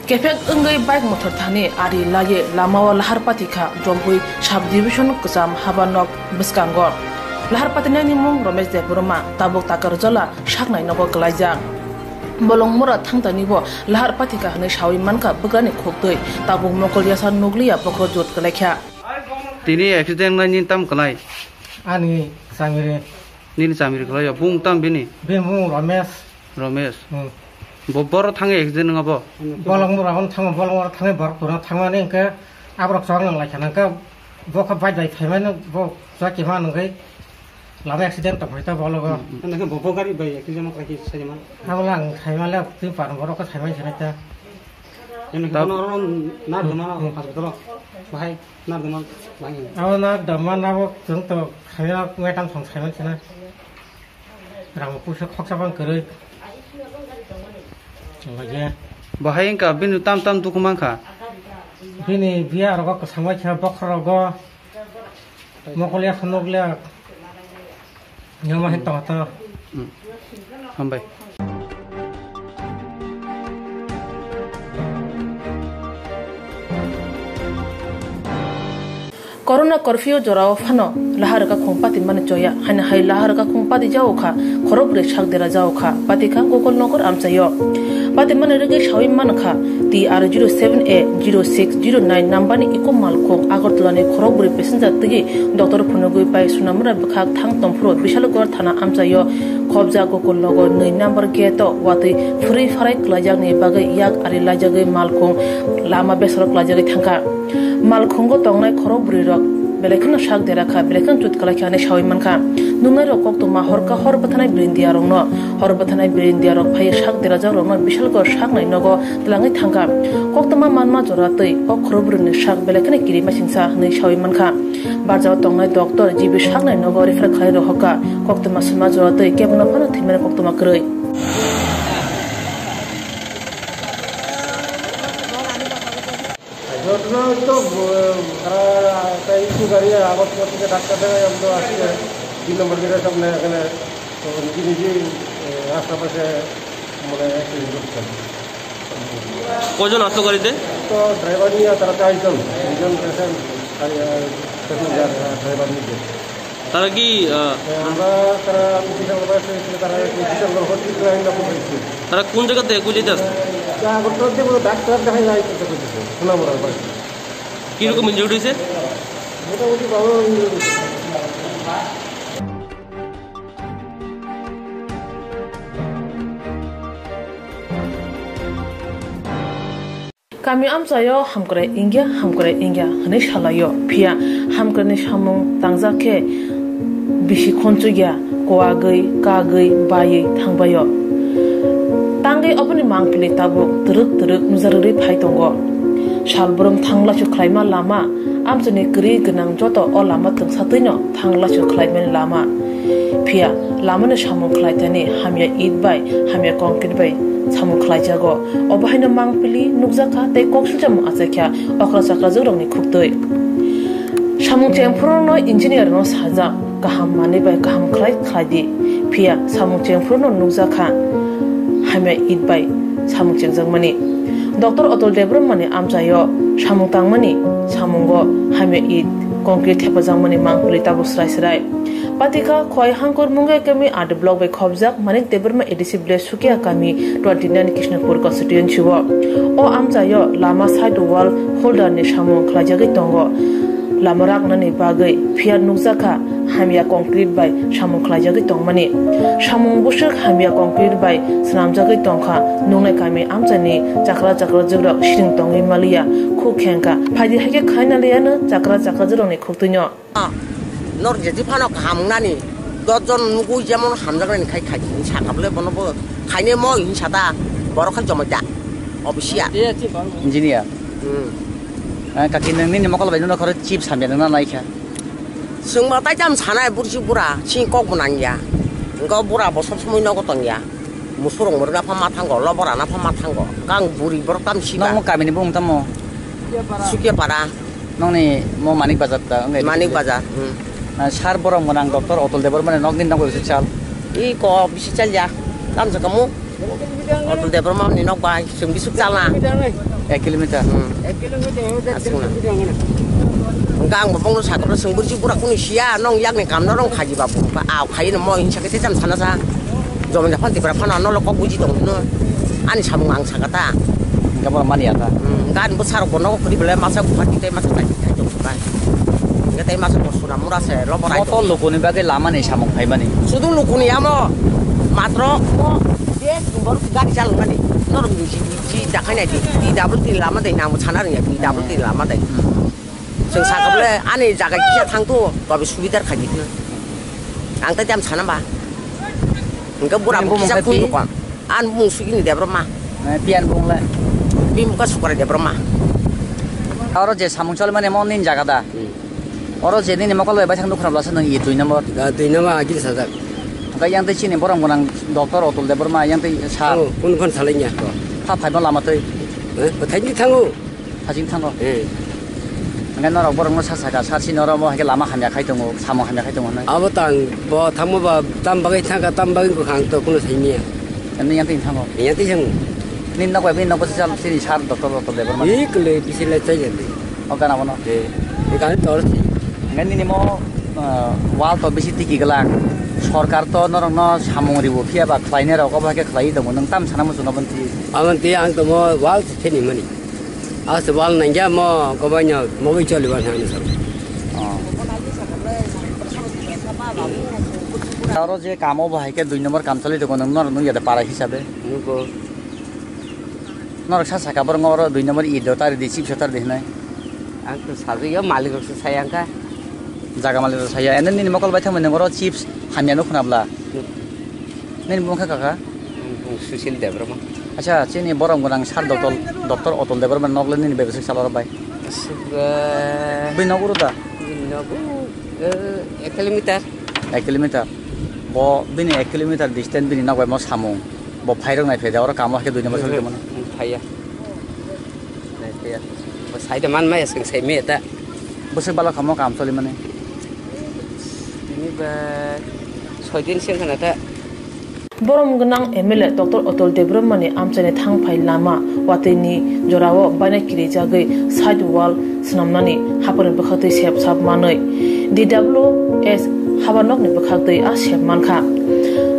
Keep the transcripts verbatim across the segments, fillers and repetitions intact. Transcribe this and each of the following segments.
Kephek wngwi bike mothor thani ari laiwi lamao lahar patikha Jompui sub division kwcham habanok bwskango. Lahar patinani mung Romesh Debbarma, tabuk Takarjala saknai nogo kwlaijak. Bolongmura thangtani bo lahar patikha hwnwi sawi mankha bwkrani khuktwi, tabuk mokol yasa nukliya bokhorok jot kwlaikha. Tini accident nai nini tam kwlai? Ani chamiri. Nini chamiri kwlai ya? Bung tam bini? Bini bung Romesh. Romesh. Hmm. Bo boro thangwi accident wngya bo? Bolongmura hwn thango, bolongmura thangwi borok kwrwng thangmani hwnkhe aborok chwng nang laikha nangkhe bo khe bike bai phaimani bo chwng kima nungwi lama accident tong phaita bologo. Hmm, hmm. Nangkhe bo, bo gari bai accident wngkha khe saimano? Abola ang saimale twi parong borok khe saimani sinai ta. Tabuk. Oro narwkmano hospital o bahai narwkmano bahai. Abo narwkmano abo chwng to khaina metam song saiman sina. Rang puisa khoksa bang kwrwi. Lage. Bahai wngkha bini tam tam dukhu mankha. Bini biya rogo kwsang bai kha bokhor rogo. Mokol ya khunuk le. Yama hin tong to. Hmm. Hambai. Corona curfew jorao phano lahar kakhung patimani choya, haino hai lahar kakhung pati jao kha, khorok bwrwi sak dera jao kha, pati kha Gokul Nagar amchaio. Patimani rwgwi sawi man kha, T R zero seven A zero six zero nine number ni iko malkhung Agartala ni khorok bwrwi passenger twi doctor phunugwi pai Sonamura bwkhak thang tongphuru Bishalgarh thana amchaio khobjak Gokul Nagar nwi number gate o watwi phwrwi pharai kwlaijakni bagwi yak ari laijagwi malkhung lama besaro kwlaijagwi thangkha. Malkhungo tongnai khorok bwrwi rok belai kheno sak dera kha, belai kheno chut kwlai kha hinwi sawi man kha. Nuknai rok koktwma hor ka hor bwthanai bwrwi India rokno, hor bwthanai bwrwi India rok phaiwi sak derajak rokno Bishalgarh saknai nogo twlangwi thangkha. Koktwma manma jora twi o khorok bwrwini sak belai kheno kirima singsa hinwi sawi man kha. Barjao tongnai doctor G B saknai nogo refer khlai rohorkha. Koktwma swnma jora twi kebono phano thwimani koktwma kwrwi. ঘটনা তো, আহ, তারা একটা ইস্যু গাড়ি আবার কোথা থেকে ডাক্তার দেখায়, আমি তো আজকে তিন নম্বর গেটের সামনে এখানে তো নিজে নিজেই, আহ, রাস্তার পাশে মানে অ্যাক্সিডেন্ট করতে। কজন আসলো গাড়িতে? তো ড্রাইভার নিয়ে তারা চারজন, দুজন পেশেন্ট, আর, আহ, প্যাসেঞ্জার, আহ, ড্রাইভার নিজে। তারা কি, আহ, হ্যাঁ, আমরা, তারা বিশাল বয়সে এসে তারা একটু বিশাল বড় হসপিটালে আমি যখন হয়েছি। তারা কোন জায়গা থেকে কোন যেতে আসছে? তা আগরতলা থেকে কোনো ডাক্তার দেখাই নাই, করতে করতেছে, সোনামুড়ার বাড়ি। কিরকম ইনজুর্ড হয়েছে? মোটামুটি ভালো ইনজুর্ড হয়েছে। Kami amchaio hamkrai wngya, hamkrai wngya hwnwi salaio. Phiya hamkraini samung tangjak khe bisi khonchugya, kuagwi, kagwi, baiwi thangbaio. Tangwi oboni mangpili tabuk twrwk twrwk nujarwrwi phai tongo. Salbrum thanglachu khlaima lama, amchaini kwrwi gwnang joto o lama twngsa twino thanglachu khlaimani lama. Phiya lamani samung khlaitani hamya it bai, hamya concrete bai samung khlaijago. Obo haino mangpili nukjakha tei kok silchamo achaikha okra chakrajakrokni khuktwi. Samung chengphurno engineer no sajak, kaham manwi bai kaham khlai khlaidi. Phiya samung chengphurno nukjakha hamya it bai samung chengjakmani. Doctor Atul Debbarmani amchaio samung tangmani samungo hamya it concrete thepajakmani mangpili tabuk srai srai. Patikha Khowai Hangkur Mungia Kami R D block bai khobjak Manik Debbarma A D C village Sukia Kami twenty nine Krishnapur constituency o. O amchaio lama side wall holder ni samung khlaijagwi tongo. Lama raknani bagwi phiya nukjakha hamya concrete bai samung khlaijagwi tongmani. Samung bwswk hamya concrete bai swnamjagwi tongkha, nuknai kami amchaini chakra chakrajakrok siring tongwi maliya, khuk khengkha. Phaidi haikhe khaina liyano chakra chakrajakrokni khuktwino. Nor jeti phano kaham wngnani, dos jon nugwi jemon hamjaknani khai khai, hinsa kable bono bo khainai mo hinsa da, borok khai jomai da, obisiya. Engineer. Hmm. Eh, kaki nang nini mokol bai nuna khoro chips hamya nang na naikha. Chwngma tai tam sanai bursi bura, chini kok bo nangya. Engko bura bo sob somoi nogo tongya. Musurok murga pha ma thango, lobora na pha ma thango. Kang buri borok tam siba. Nokmo kamini bung tamo? Sukia para. Nokni mo Manik Bazar ta, wngkha Manik Bazar, hmm. Ah, sar borok mwnang doctor Atul Debbarmani nokni nokni bisi chal. I ko bisi chalya. Tam sa kamu. Otul Debbarma ni nok bai chwng bisuk chala. Ek kilometer. Hmm. Aswk na. Hwnkhe ang bo bongno sakha, chwng bwrwi bura kunu siya, nong yakni kam norong khaji ba bo. Aw khaino mo hinsa khe tei jam sana sa. Jomon japan Tripura phano nolo kok buji tong hino. Ani samung ang sakha ta. Hwnkhe bono mani ya ta. Hmm. Hwnkhe ani bwsarok bo nogo khuri belai masa Guwahati tei masa tai tai tong bai. Hwnkhe tei masa bo suna mura se lobo rai. Moto lukuni bagwi lama ni samung phaimani. Sudu lukuni amo matro mo je borok gari chalok mani. Norok ni si si dakhai nai di. Di double tin lama dai nang sana rwya di double tin lama dai. Chwng sakha bole ani jaga kisa thang tu tobe subidar khaji khna. Ang ta jam sana ba. Hwnkhe bura bo kisa phun dukan. An bung sugini Debbarma. Eh, pian bung le. Bimukha Sukra Debbarma. Oro je samung chole mani mo nin jaga da. Hmm. Oro je nini mokol bai baithang dukhrab lasa nang i dui number. Da dui number agil sajak. Hwnkhe yang tei chini borom gwnang doctor Otul Debbarma yang tei sir. Oh, kun kun salainya. Pha phaibo lama tei. Eh, bathai ni thango. Haching thango. Eh. Hwnkhe norok borokno sa saka, sir si norok mo hai khe lama hamya khai tongo, samung hamya khai tongo hwnwi. Abo tang bo thangma ba tam bagwi thangkha, tam bagwi bwkhang to kuno saimanya. Ani yang tei thango. Yang tei thango. Nini nok bai, nini nok bai sal sini sir doctor, doctor level mani. Ni kle bisi le chai jani. O gana bono. Eh. Ni kan tor si. Hwnkhe nini mo, ah, wall to bisi tiki glak. Sorkar to norokno samung ribo phiya ba khlainai rok obo hai khe khlai tongo. Nwng tam sana muchung aboni twi. Aboni twi ang to mo wall se theni mani. Ase wal nangya mo kobaino mogwi cholibar thani sabo. Aro je kamo bo hai khe dui number kam choli tongo, nang norok nung yada para hisabe. Nugo. Norok sa saka borok oro dui number ido tari di chips tari di hinai. Ang to sajagya malik rok se sayang ka. Jaga malik rok saya. Ene nini mokol bai thangmani oro chips hamya no khunabla. Nuk. Nini bumung kha kaka? Ang bung Sushil Debbarma. Acha, chini borom gwnang sir doctor, doctor Otul Debbarma nok le nini bebasik salo bai. Aswk, eh, bini nok uro da? Bini nok uro, eh, ek kilometer. Ek kilometer. Bo bini ek kilometer distance bini nok bai mo samung. Bo phairok nai phai da oro kamo hai khe dui number sori tongmani. Hmm, phaiya. Nai phaiya. Bo sai da man maya sing sai me ta. Bwswk bala kamo kam choli mani. Bini ba soi din sing khana ta. Borom gwnang M L A Doctor Otul Debbarmani amchaini thangphai lama watwini jorao baina kirijagwi side wall swnamnani haphangni bwkhaktwi sep sap manwi D W S habanokni bwkhaktwi a sep mankha.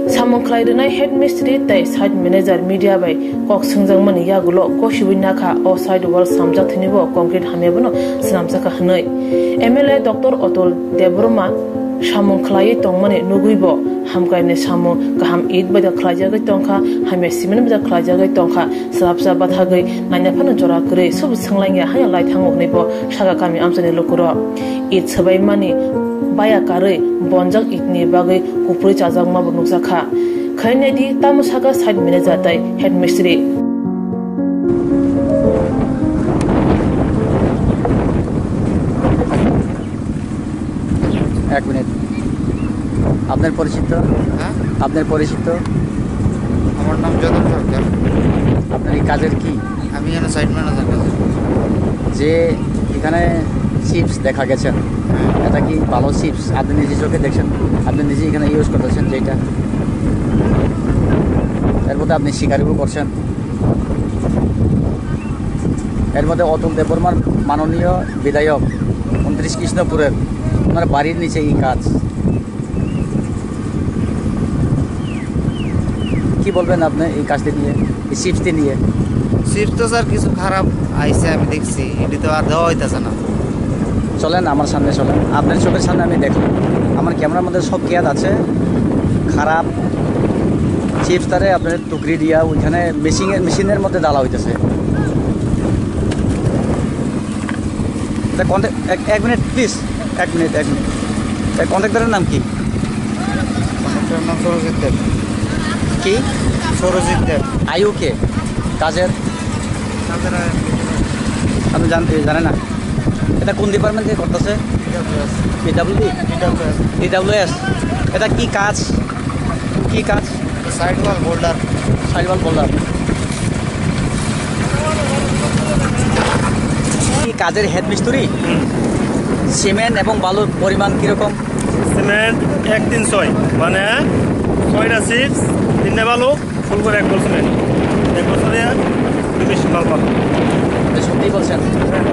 Samung khlai rwnai head mistri tei site manager media bai kok swngjakmani yagulo gosiwi nakha o side wall swnamjak thwinibo concrete hamya bono swnamjakha hwnwi. M L A Doctor Otul Debbarma samung khlaiwi tongmani nugwibo hamkraini samung kaham it bai da khlaijagwi tongkha, hamya cement bai da khlaijagwi tongkha, swrapsa bathagwi naina phano jora kwrwi subu swnglaingya hanya lai thango hwnwi bo saka kami amchaini lukurok. It swbaimani baya karwi bonjak itni bagwi kuprwi chajakmabo nukjakha. Khainai di tamo saka site manager tei head mistri. এক মিনিট। আপনার পরিচিত? হ্যাঁ? আপনার পরিচিত? আমার নাম যদন সরকার। আপনার এই কাজের কি? আমি এখানে সাইট ম্যানেজার কাজ করি। যে এখানে চিপস দেখা গেছেন, হ্যাঁ। এটা কি ভালো চিপস? আপনি নিজে চোখে দেখছেন, আপনি নিজে এখানে ইউজ করতেছেন যেটা, এর মধ্যে আপনি শিকারিও করছেন। এর মধ্যে অতুল দেববর্মার মাননীয় বিধায়ক ঊনত্রিশ কৃষ্ণপুরের, ওনার বাড়ির নিচে এই কাজ। কি বলবেন আপনি এই কাজটি নিয়ে, এই চিপসটি নিয়ে? চিপস তো স্যার কিছু খারাপ আইছে, আমি দেখছি, এটি তো আর দেওয়া হইতাছে না। চলেন আমার সামনে চলেন, আপনার চোখের সামনে আমি দেখলাম, আমার ক্যামেরার মধ্যে সব কেয়াদ আছে। খারাপ চিপস তারে আপনার টুকরি দিয়া ওইখানে মেশিনের, মেশিনের মধ্যে ডালা হইতেছে। এটা কন্ট্যাক্ট, এক, এক মিনিট প্লিজ, এক মিনিট, এক মিনিট। এই কন্ট্রাক্টরের নাম কি? কন্ট্রাক্টরের নাম সৌরজিৎ দেব। কি? সৌরজিৎ দেব। আয়ু কে? কাজের? কাজের আর আপনি জান-, এ, জানেন না? এটা কোন ডিপার্টমেন্ট থেকে করতেছে? পিডব্লিউএস। পিডব্লিউডি? পিডব্লিউএস। পিডব্লিউএস। এটা কি কাজ? কি কাজ? সাইড ওয়াল বোল্ডার। সাইড ওয়াল বোল্ডার। কি কাজের হেড মিস্ত্রি? হুম। সিমেন্ট এবং বালুর পরিমাণ কিরকম? সিমেন্ট এক তিন ছয়, মানে ছয়টা চিপস, তিনটা বালু, ফুল করে এক বছর নেন। এক বছরে দুই বেশি মাল পাবো। আপনি সত্যি বলছেন? হ্যাঁ।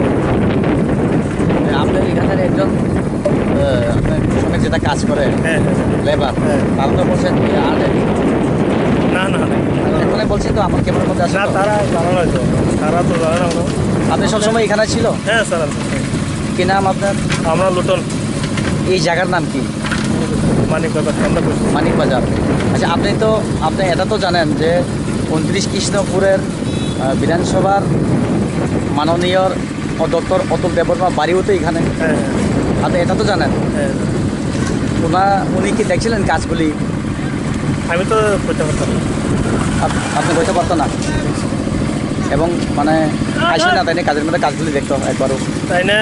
আপনার এখানে একজন, আহ, আপনার সঙ্গে যেটা কাজ করে, হ্যাঁ, হ্যাঁ। লেবার, হ্যাঁ। তারা তো বলছেন যে আট না, না, না। এখানে বলছেন তো আমার ক্যামেরার মধ্যে আছে না, তো? তারা জানে না তো। তারা তো জানে না ওরা। আপনি সবসময় এখানে ছিল? হ্যাঁ, স্যার, আমি সবসময়। কি নাম আপনার? আমরা লুটন। এই জায়গার নাম কি? মানিক বাজার, আমরা বলছি। মানিক বাজার। আচ্ছা, আপনি তো, আপনি এটা তো জানেন যে ঊনত্রিশ কৃষ্ণপুরের, আহ, বিধানসভার মাননীয় অধ্যক্ষ অতুল দেববর্মা বাড়িও তো এখানে। হ্যাঁ, হ্যাঁ। আপনি এটা তো জানেন? হ্যাঁ। ওনা-, উনি কি দেখছিলেন কাজগুলি? আমি তো করতে পারতাম না। আপ-, আপনি করতে পারতো না? এবং মানে আসে না, তাই না? কাজের মধ্যে কাজগুলি দেখতো একবারও। তাই না?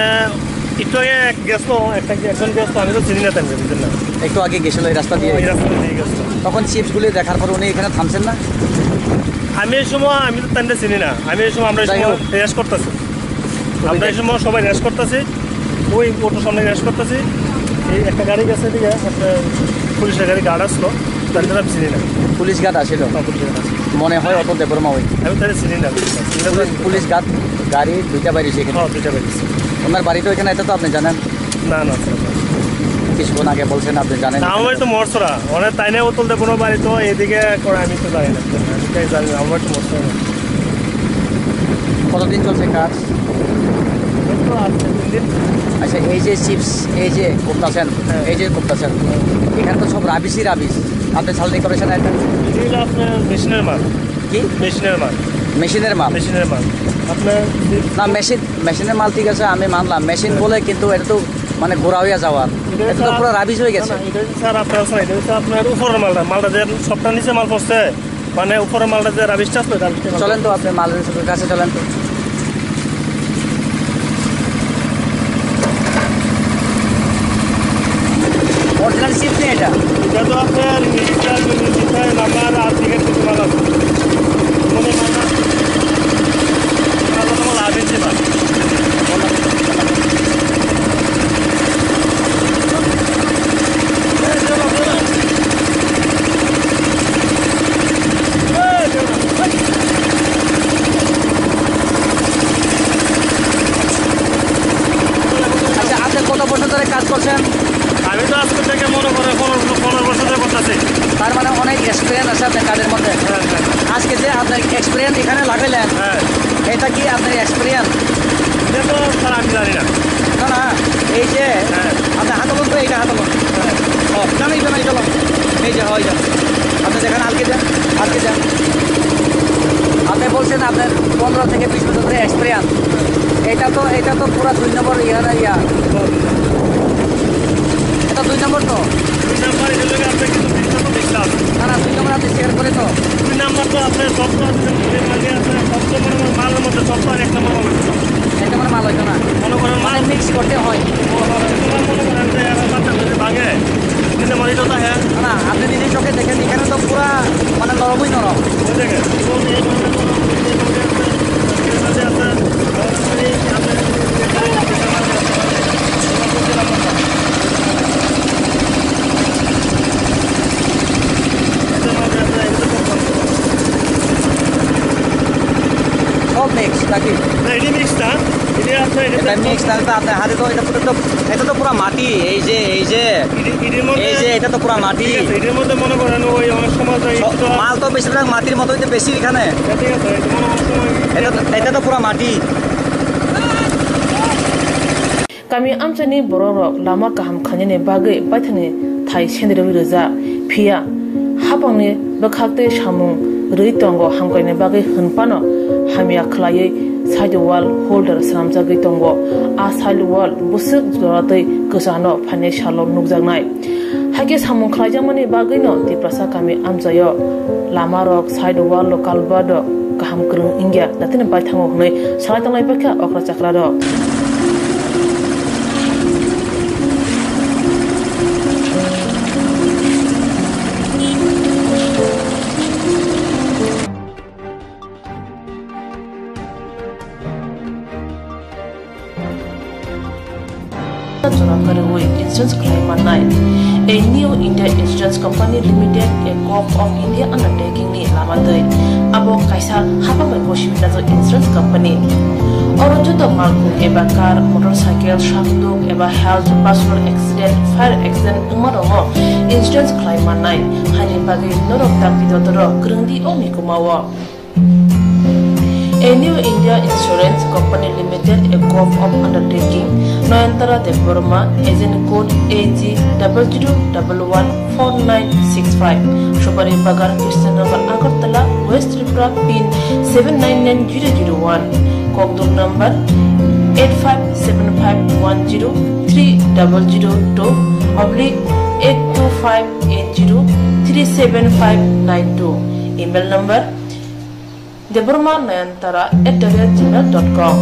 একটু আগে এক গেছিল, একটা, একজন গেছিল, আমি তো চিনি না তাকে, বুঝলেন না? একটু আগে গেছিল এই রাস্তা দিয়ে? ওই রাস্তা দিয়ে গেছিল। তখন চিপসগুলি দেখার পর উনি এখানে থামছেন না? আমি এই সময়, আমি তো তাকে চিনি না। আমি এই সময়, আমরা এই যাই সময় হোক। রেস্ট করতেছি। আমরা এই সময় সবাই রেস্ট করতেছি। ওই অটোর সামনে রেস্ট করতেছি। এই একটা গাড়ি গেছে, ঠিক আছে? একটা পুলিশের গাড়ি গার্ড আসলো, তাদের আমি চিনি না। পুলিশ গার্ড আসলো? হ্যাঁ, পুলিশ গার্ড আসলো। মনে হয় অতুল দেববর্মা ওই। আমি তাদের চিনি না। পুলিশ, পুলিশ গার্ড গাড়ি দুইটা বাইরে এসে এখানে। হ্যাঁ, দুইটা বাইরে এসে। ওনার বাড়ি তো এখানে, এটা তো আপনি জানেন? না, না, স্যার, না। কিছুক্ষণ আগে বলছেন আপনি জানেন না, না। আমার বাড়ি তো মরছড়া। ওনার তাই না অতুল দেববর্মা বাড়ি তো এদিকে করে, আমি তো জানি না। আমি তাই জানি না, আমার বাড়ি তো মরছড়া না। কতদিন চলছে কাজ? এই তো আজকে তিন দিন। আচ্ছা, এই যে চিপস, এই যে করতেছেন, হ্যাঁ। এই যে করতেছেন, এখানে তো সব রাবিশই রাবিশ। আপনি ছালনি করেছেন এটা? এটা আপনার মেশিনের মাল। কি? মেশিনের মাল। মেশিনের মাল? মেশিনের মাল। আপনার না, মেশিন, মেশিনের মাল ঠিক আছে, আমি মানলাম। মেশিন হ্যাঁ। বলে কিন্তু এটা তো মানে গোড়া হইয়া যাওয়ার। এটা এটা তো স্যার, পুরো রাবিশ হয়ে না, গেছে। না, এটা স্যার আপনার, স্যার, এটা হচ্ছে আপনার উপরের মালটা, মালটা যে সবটা নিচে মাল পড়ছে, মানে উপরের মালটা যে রাবিশটা আসলো, রাবিশটা মাল। চলেন তো, আপনি মালের কাছে চলেন তো। অরিজিনাল চিপস নেই এটা? এটা তো আপনার রেজিস্টার, রেজিস্টার নাম্বার আর দিকে কিছু মাল আছে। কোনো মাল না। এটা তো কোনো লাভ হচ্ছে না। আচ্ছা, আপনি কত বছর ধরে কাজ করছেন? আমি তো আজকে থেকে মনে করেন পনেরো, পনেরো বছর ধরে করতেছি। তার মানে অনেক এক্সপিরিয়েন্স আছে আপনার কাজের মধ্যে। হ্যাঁ, হ্যাঁ। আজকে যে আপনার এক্সপিরিয়েন্স এখানে লাগাইলেন, হ্যাঁ। এটা কি আপনার এক্সপিরিয়েন্স? এটা তো স্যার আমি জানি না। না, না, এই যে হ্যাঁ। আপনি হাত তুলুন তো, এইটা হাত তুলুন। হ্যাঁ। ও, না, না, এটা না, এটা লো। এই যে, হয়, এটা। আপনি দেখেন, আলকে দেন, আলকে দেন। আপনি বলছেন আপনার পনেরো থেকে বিশ বছর ধরে এক্সপিরিয়েন্স। এটা তো, এটা তো পুরা দুই নম্বর ইয়া না, ইয়া। এটা দুই নম্বর তো? দুই নম্বর, এটা লাগে আপনার কিন্তু বিশটা তো বিশটা আছে। না, না, দুই নম্বর আপনি শেয়ার করে তো। দুই নম্বর তো আপনার সব তো আছে, সব তো মানে মালের মধ্যে সব তো আর এক নম্বর হবে না। এক নম্বর মাল হইতো না। মনে করেন মানে মাল মিক্স করতে হয়। ও, ও, ও, মনে করেন যে এরা বাচ্চা যদি ভাঙে, কিন্তু মনে তো হ্যাঁ। না, আপনি নিজের চোখে দেখেন, এখানে তো পুরা মানে নরমই নরম। ওই দেখেন, এবং এই ধরনের কোনো এই ধরনের আছে, এই ধরনের আছে, এই ধরনের আছে। সব মিক্স নাকি? না, এটা মিক্স না। এটা আপনার, এটা এটা তো মিক্স না, এটা আপনার হাতে তো, এটা পুরো তো, এটা তো পুরো মাটি। এই যে, এই যে, এটা, এটার মধ্যে এই যে, এটা তো পুরো মাটি। ঠিক আছে, এটার মধ্যে মনে করেন ওই অনেক সময় তো এই সব তো মাল তো বেশিরভাগ মাটির মতোই তো বেশি এখানে। এটা ঠিক আছে, এটা মনে হয় অনেক সময় এটা তো, এটা তো পুরো মাটি। Kami amchaini borok rok lama kaham khainani bagwi baithangni thai sendrwi rwja, phiya hapangni bwkhak tei samung rwi tongo, hamkraini bagwi hwn phano hamya khlaiwi side wall holder swnamjagwi tongo. A side wall bwswk jora tei kwchano phainai salo nukjaknai. Hakhe samung khlaijakmani bagwino Tiprasa kami amchaio lamarok, side wall rok, culvert rok kaham kwrwng wngya, datino baithango hwnwi salai tonglai paikha okra chakra rok. Jora kwrwi insurance khlai mannai. A New India Insurance Company Limited, a Gov of India undertaking ni lama twi. Abo kaisa hapang bai bosi najak insurance company. Oro joto malkhung eba car, motorcycle, sakduk eba health, personal accident, fire accident wngma rokno insurance khlai mannai. Haini bagwi norok dakti dotoro kwrwngdi o mikuma o. A New India Insurance Company Limited, a Gov of undertaking, Nayantara Debbarma, agent code A G double zero double one four nine six five, Supari Bagan, Krishnanagar, Agartala, West Tripura, pin seven nine nine zero zero one, Kokduk number eight five seven five one zero three double zero two oblique eight two five eight zero three seven five nine two, email number Debbarma Nayantara at the rate gmail dot com.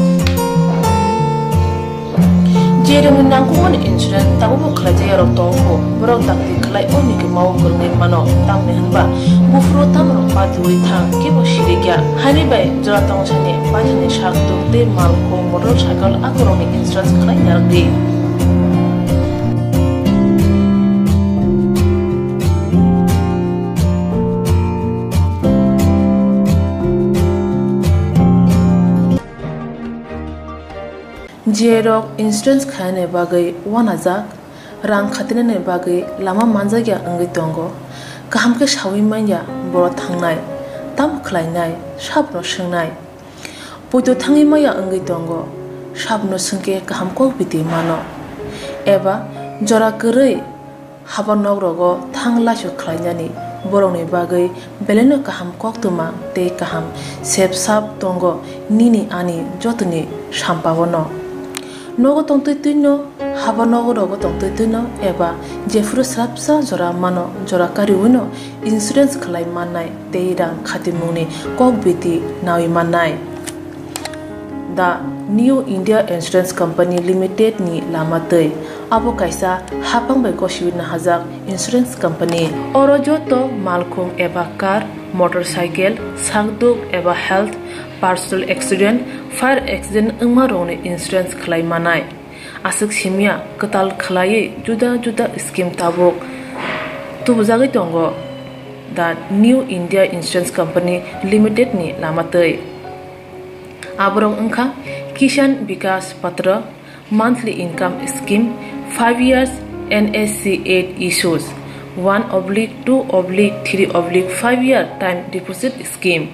Jerokni nangkukmani insurance tabukbo khlaijak yarok tongkho, borok dakti khlai o mikuma o kwrwngwi mano, tamni hwnba buphuru tamrok patiwi thang kebo sirikya. Haini bai jora tongsani baithangni sak tuk tei malkhung, motorcycle akorokni insurance khlai narwkdi. Jerok insurance khainani bagwi uanajak, rang khatinani bagwi lama manjakya wngwi tongo. Kaham khe saui manya borok thangnai, tamo khlainai, sabno swngnai. Poito thangwi maya wngwi tongo, sabno swngkhe kaham kok biti mano. Eba jora kwrwi haba nok rogo thang laisok khlainani borokni bagwi belaino kaham koktwma tei kaham sep sap tongo nini ani jotoni sampao no. Nogo tongtwi twino, haba nogo rogo tongtwi twino eba jephuru swrapsa jora mano, jora kariwino insurance khlai mannai tei rang khatimungni kok biti nawi mannai. The New India Insurance Company Limited ni lama twi. Abo kaisa hapang bai gosiwi nahajak insurance company. Oro joto malkhung eba car, motorcycle, sakduk eba health, personal accident, fire accident wngma rokni insurance khlai manai. Aswk simya kwtal khlaiwi juda juda scheme tabuk tubujagwi tongo The New India Insurance Company Limited ni lama twi. Aborok wngkha Kisan Vikas Patra, monthly income scheme, five years N S C eight issues, one oblique two oblique three oblique five year time deposit scheme.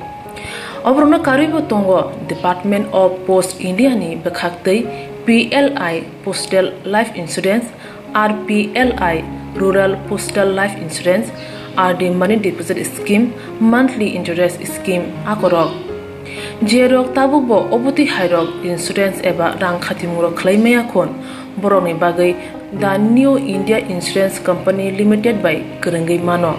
Oborokno karwibo tongo Department of Post India ni bwkhaktwi P L I Postal Life Insurance, R P L I Rural Postal Life Insurance, R D Money Deposit Scheme, Monthly Interest Scheme akorok. Jerok tabukbo obotwi hairok insurance eba rang khatimungrok khlai maya khun, borokni bagwi The New India Insurance Company Limited bai kwrwngwi mano.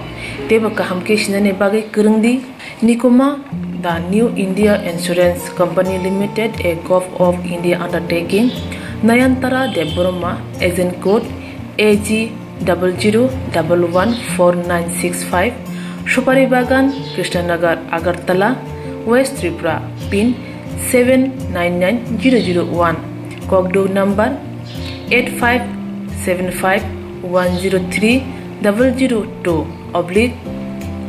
Teibo kaham khe sinani bagwi kwrwngdi. Nikuma, The New India Insurance Company Limited, a Gov of India undertaking, Nayantara Debbarma, agent code A G double zero double one four nine six five, Supari Bagan, Krishnanagar, Agartala, West Tripura, pin seven nine nine zero zero one, Kokduk number eight five seven five one zero three double zero two oblique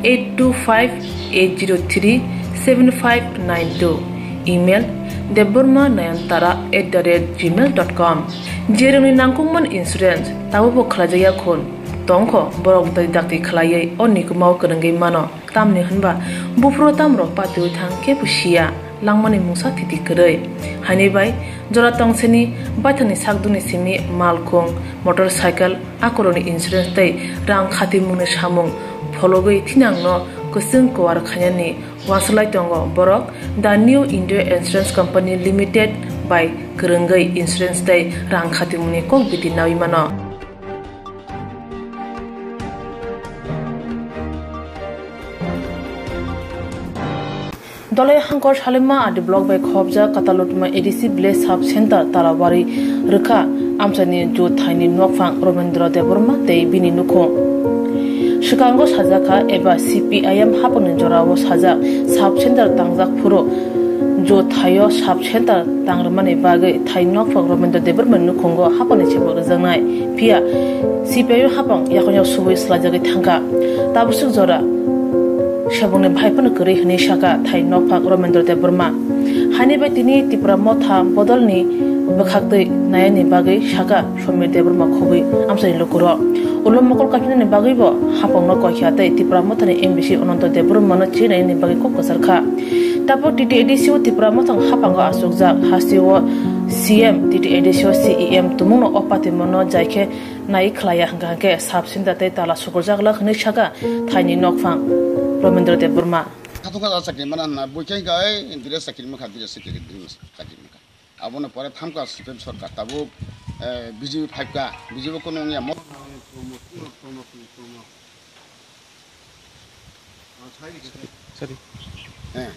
eight two five eight zero three seven five nine two, email debbarma nayantara at the rate gmail dot com. Jerokni nangkukmani insurance tabukbo khlaijakya khun tongkho, borok twi dakti khlaiwi o nikumao kwrwngwi mano. Tamni hwnba buphuru tamrok patiwi thang kebo siya, langmani mungsa thiti kwrwi. Haini bai jora tongsani baithangni sakdukni simi malkhung, motorcycle, akorokni insurance tei rang khatimungni samung phologwi thinangno kwchwng kuar khainani uansuk lai tongo borok The New India Insurance Company Limited bai kwrwngwi insurance tei rang khatimungni kok biti nawi mano. Dolai Hangkor Salima R D block bai khobjak Katalutma A D C village sub center Talabari rwkha amchaini jothaini nokphang Robindra Debbarma tei bini nukhung. Swkango sajakha eba C P I M haphangni jorao sajak sub center tangjak phuru Jothaio sub center tang rwmani bagwi thai nokphang Robindra Debbarma nukhungo hapangni chebok rwjaknai, phiya C P I O hapang yakung yak subui swlaijagwi thangkha. Tabuk swk jora sebokni bhai phano kwrwi hwnwi sakha thai nokphang Robindra Debbarma. Haini bai tini Tipra Motha bodolni bwkhaktwi nayani bagwi sakha Somir Debbarma khobwi amchaini lukurok. Ulo mokol kaphinani bagwibo hapangno koikha tei Tipra Mothani M D C Ananto Debbarmano chinaini bagwi kok kwcharkha. Tabuk T T A D C o Tipra Mothang hapango achukjak, hasteo C M, T T A D C o C E M tumungno o patimano jai khe nai khlaiya hwnkha hwnkhe sub center tei tala sukurjak lak hwnwi sakha thaini nokphang Robindra Debbarma. Khatung kha chakri mana hwnna, bui khe hwnkha, "Ei, dire chakri mankha, dire chakri, dire chakri mankha." Aboni pore thamkha C P M sorkar, tabuk, eh, B J P phaikha, B J P kunu wngya mo-, Sorry. Eh,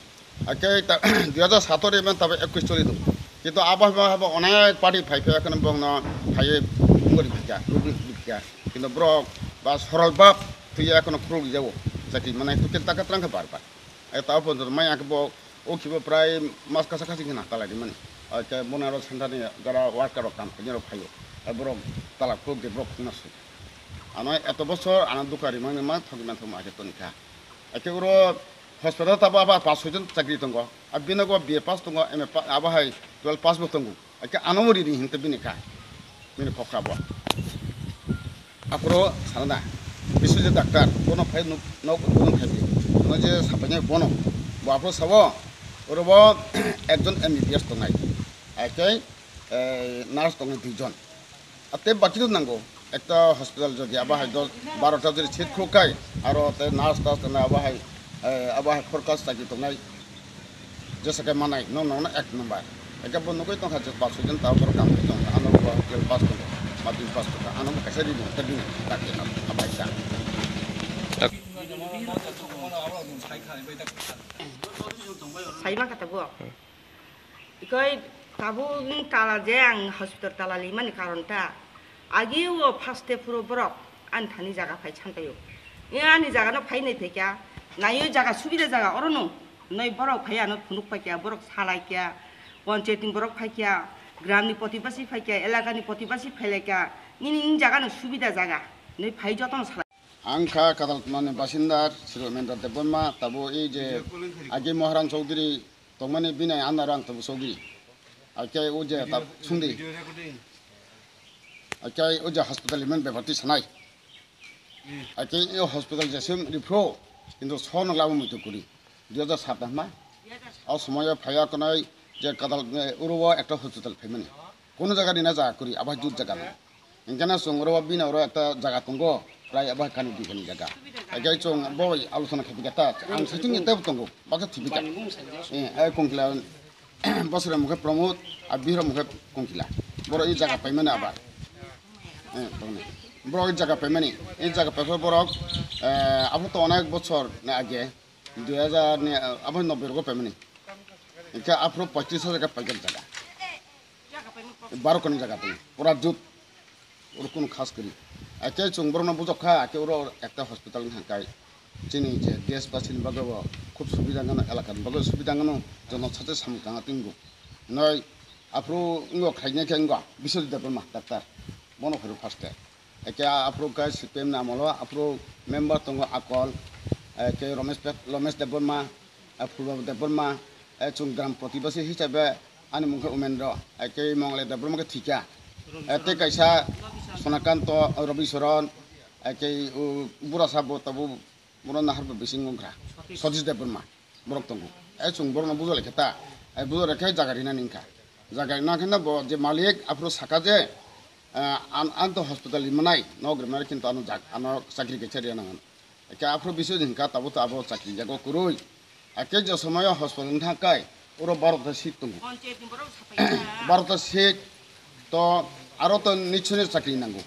ake ta-, dui hajar sator iman tabe ekwis choli tongo. Kintu abo hai, abo onek party phai phai, ekheno bongno phaiye bungori phikha, rubri phikha. Kintu borok ba soral bab tuiya ekheno khuruk jago. Chakri manai tuken taka trangkha bar bar. Eh, ta pon mai ake bo O khibo prai mas kasa kasi khna talai rimani. Ake bono aro center ni jara worker rok kam khainai rok phaio. Ai borok tala khuluk de borok khungna soi. Ano eto bosor ano dukha rimani ma thogi man thokma ake toni kha. Ake uro hospital tabo aba pas soi jon chakri tongo. A bino go B A pass tongo, M A pa-, abo hai twelve pass bo tongo. Ake ano uri ri hinte bini kha. Bini khokra bo. Aphuru sana da, Biswajit doctor, bono phai nuk, nok bono khai bi. Bono je sapainai bono. Bo aphuru sabo, oro bo ekjon M B B S tongnai. Ake, eh, nurse tongnai duijon. Ate baki to nango. Ekta hospital jodi abo hai dos, baro ta jodi seat khuluk khai, aro te nurse tas tongnai abo hai, eh, abo hai forecast chaki tongnai. Jesa khe manai, no, no, no, ek number. Eke bo nugui tongkha je pass hoijan tao borok kam khai tongkha, ano bo twelve pass tongkha, matric pass tongkha, ano bo kaisa rini, ta bini, ta khe, ta, ta bai ta. Sai ma kata bo. Ikoi tabuk tala je ang hospital tala limani karon ta. Agi o first step phuru borok ani thani jaga phai chantaio. Ani jaga no phai nai phaikya, naio jaga subida jaga oro no. Noi borok phai ano phunuk paikya, borok salaikya, panchayat ni borok phaikya, gram ni protibasi phaikya, elaka ni protibasi phailaikya, nini in jaga no subida jaga, noi phai joto no salai. Ang kha Kadaltmani basinda Sri Mendra Debbarma, tabo ei je agi Moharan Chowdhury tongmani bini andaro ang tabo Chowdhury. Akai o je ta sungdi. Akai o je hospital iman bebati sanai. Ake o hospital jesim ripro, kintu sono labo muitu kuri. Dui hajar sat ma. O somoyo phaya konai je kadal, eh, urubo ekta hospital phaimani. Kono jaga rina jaga kuri, abo jut jaga no. Engkana song urubo bina uro ekta jaga tongo, prai abo kani dikani jaga. Ake chong boi alusana khabi kata, ang saichung ete tongo, baka thibi ka. Eh, ai kongkla Bosra mukhe Pramod, a bihra mukhe Kongkila. Boro i jaga paimani abar. Eh, tongni. Boro i jaga paimani, i jaga paikhe borok, eh, abo to onek bochor ni age, dui hajar ni, eh, abo nobbe rogo paimani. Ikhe aphuru poitrish hajar khe paikha jaga. Baro kani jaga tong, pura jut. Oro kunu khas kwrwi. Ake chwng borokno bujok kha, ake oro ekta hospital wngkha kai. Chini je desh ba chini bagwi bo khub subida wngkha, elaka ni bagwi subida wngkha, jono sachi samung tanga tongo. Noi aphuru wngkha khaina khe wngkha Biswajit Debbarma doctor. Bono phuru first e. Ake aphuru kai C P M ni amolo aphuru member tongo Akol, ake Romesh Pet-, Romesh Debbarma, eh, Phulbaba Debbarma, eh, chwng gram protibasi hisabe ani mung khe Umendro, eh, khe Mongole Debbarma khe thika. Eh, tei kaisa Sonakanto, Robi Soron, eh, khe, uh, Burasa bo tabuk bono nahar bo bising wngkha. Satish Debbarma borok tongo. Eh, chwng borokno bujole khe ta, eh, bujole khe jaga rinani wngkha. Jaga rina khe bo je malik aphuru saka je, eh, an, anto hospital ni manai, nok rimani kintu ano jag-, ano chakri kaisa riya nangan. Eke aphuru bising hwnka tabuk to abo chakri yago kwrwi. Eke je somoyo hospital wng thang kai, oro barota seat tongo. Panchayat ni borok sapai kha. Barota seat to aro to nijhoni chakri nango.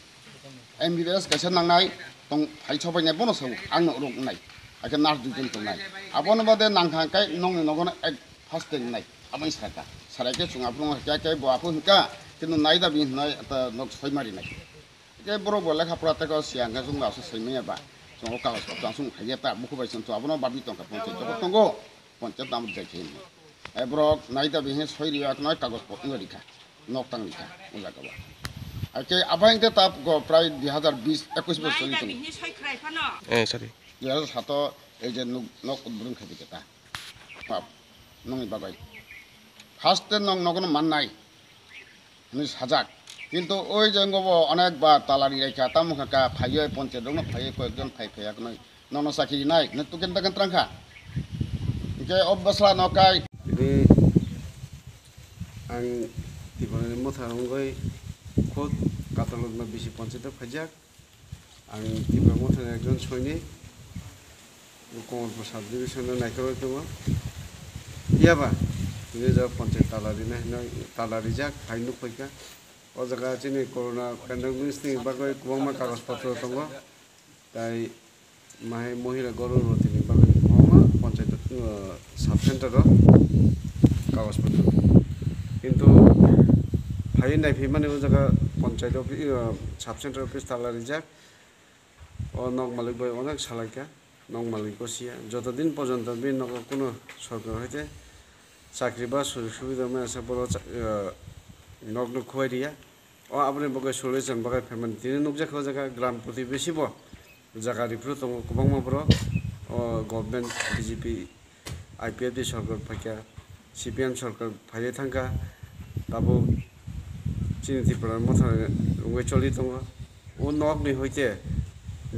M B B S kaisa nangnai tong phai sopai nai bono sao ang no oro wngnai. Eke nurse duijon tongnai. Abono bade nang thang kai nongni nogono ek first time nai. Aboni saka. Sarai khe chwng aphuru khe khe bo aphuru hwnka kintu nai dabi hwnai ta nok soi mari nai. Tei borok bo lekha pora tei ko siya hwnkhe chwng aswk soi manya ba. Chwng o kagoj patra chwng phaiya ta bukhuk bai chwng abono babi tongkha ponchayat joto tongo. Ponchayat tamo jai khe hinwi. Ai borok nai dabi hwnwi soi rio, ek noi kagoj po-, wngwi rikha, nok tang rikha, o jaga o. Ai khe abo hwnkhe ta go prai dui hazar bis, ekwis bosor choli tongo. Eh, sorry. Dui hazar sato ei je nuk, nok udbudon khaidi khe ta. Pap, nongni bagwi. First te nong nogono mannai. Hwnwi sajak. Kintu oi je wngbo onek bar tala ri raikha, tamo kha ka phaiwi ponchayat rokno phaiwi koyekjon phai phaiya khwnwi nono chakri rinai hwnwi tuken taken twrang kha. Hinkhe o bwsla no kai. Tini ang Tiprani motha wngwi khud Katalukno bisi ponchayat o phaijak. Ang Tipra Mothani ekjon soinik, Kamalpur sub division-o naikolwi tongo. Phiyaba tini o jaga ponchayat tala rinai hwnwi tala rijak hai nukphaikha. O jaga chini corona pandemic ni bagwi kwbangma kagoj potro tongo. Tai mahai mohila gorbhavotini bagwi kwbangma ponchayat, uh, sub center-o kagoj potro. Kintu phaiwi naiphaimani o jaga ponchayat office, uh, sub center office tala rijak. O nok malik bai onek salaikha, nok malik bo siya. Joto din porjonto bini nogo kuno sorkar hoite chakri ba sujog subida maya se boro cha-, eh, nokno khuwai riya. O aboni bagwi solution bagwi phaimani tini nukjakha o jaga gram protibesi bo jaga riphuru tongo kwbangma borok. O government B J P I P F T sorkar phaikha, C P M sorkar phaiwi thangkha, tabuk chini Tripura motha wngwi choli tongo. O nokni hoite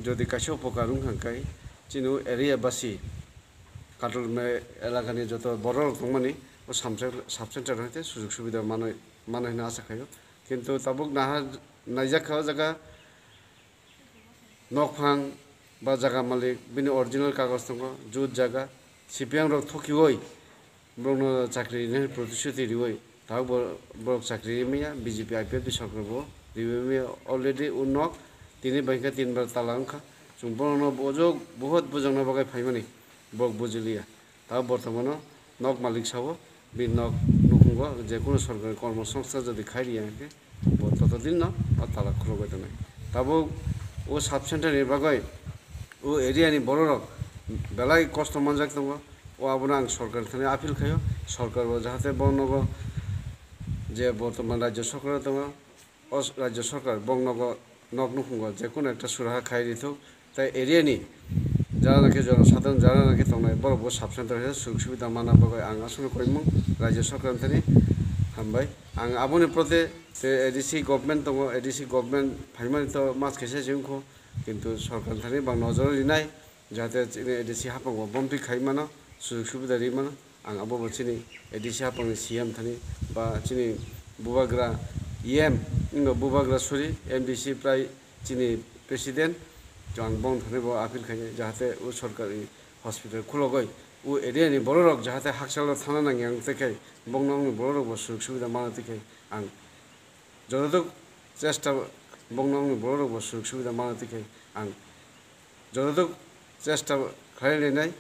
jodi kaisa upokar wngkha khe, chini o area basi, Kataluma elakani joto borok rok tongmani o sub center hoite sujog subida manwi, manwi hwnwi asa khaio. Kintu tabuk naha naijak kha o jaga, nokphang ba jaga malik bini original kagoj tongo, jut jaga, C P M rok thokiwi borokno chakri rinani protishuti riwi, tabuk bo-, borok chakri rimaya, B J P I P F T sorkar bo riwi maya, already o nok tini bai khe tin bar tala wngkha. Chwng borokno bojok, buhut bujokna bagwi phaimani borok bujiliya. Tabuk bortomano nok malik sao, bini nok nukhungo je kunu sorkari kormo songstha jodi khai riya hwnkhe, bo toto dinno o tala khulogwi tongnai. Tabuk o sub center ni bagwi o area ni borok rok belai kosto manjak tongo. O abono ang sorkar thani appeal khaio, sorkar bo jahate bo nogo je bortoman rajyo sorkar tongo, o rajyo sorkar bong nogo, nok nukhungo je kunu ekta suraha khai rithok, tai area ni jara naki jono sadharon jara naki tongnai borok bo sub center hai sujog subida mana bagwi ang aswkno koimung rajyo sorkar thani hambai. Ang aboni prote te A D C government tongo, A D C government phaimani to mas kaisa se wngkho, kintu sorkar thani bang nojor rinai. Jahate chini A D C haphango bomphi khai mano, sujog subida ri mano. Ang abo bo chini A D C haphangni C M thani ba chini bubagra E M, wngkha bubagra suri M D C prai chini president, to ang bong thani bo appeal khainai, jahate o sorkari hospital khulogoi o area ni borok rok jahate hakchalo thana nangya wng tei khai bong nokni borok rok bo sujog subida mana tei khai ang jototok chesta bong nokni borok rok bo sujog subida mana tei khai ang jototok chesta khlai lainai,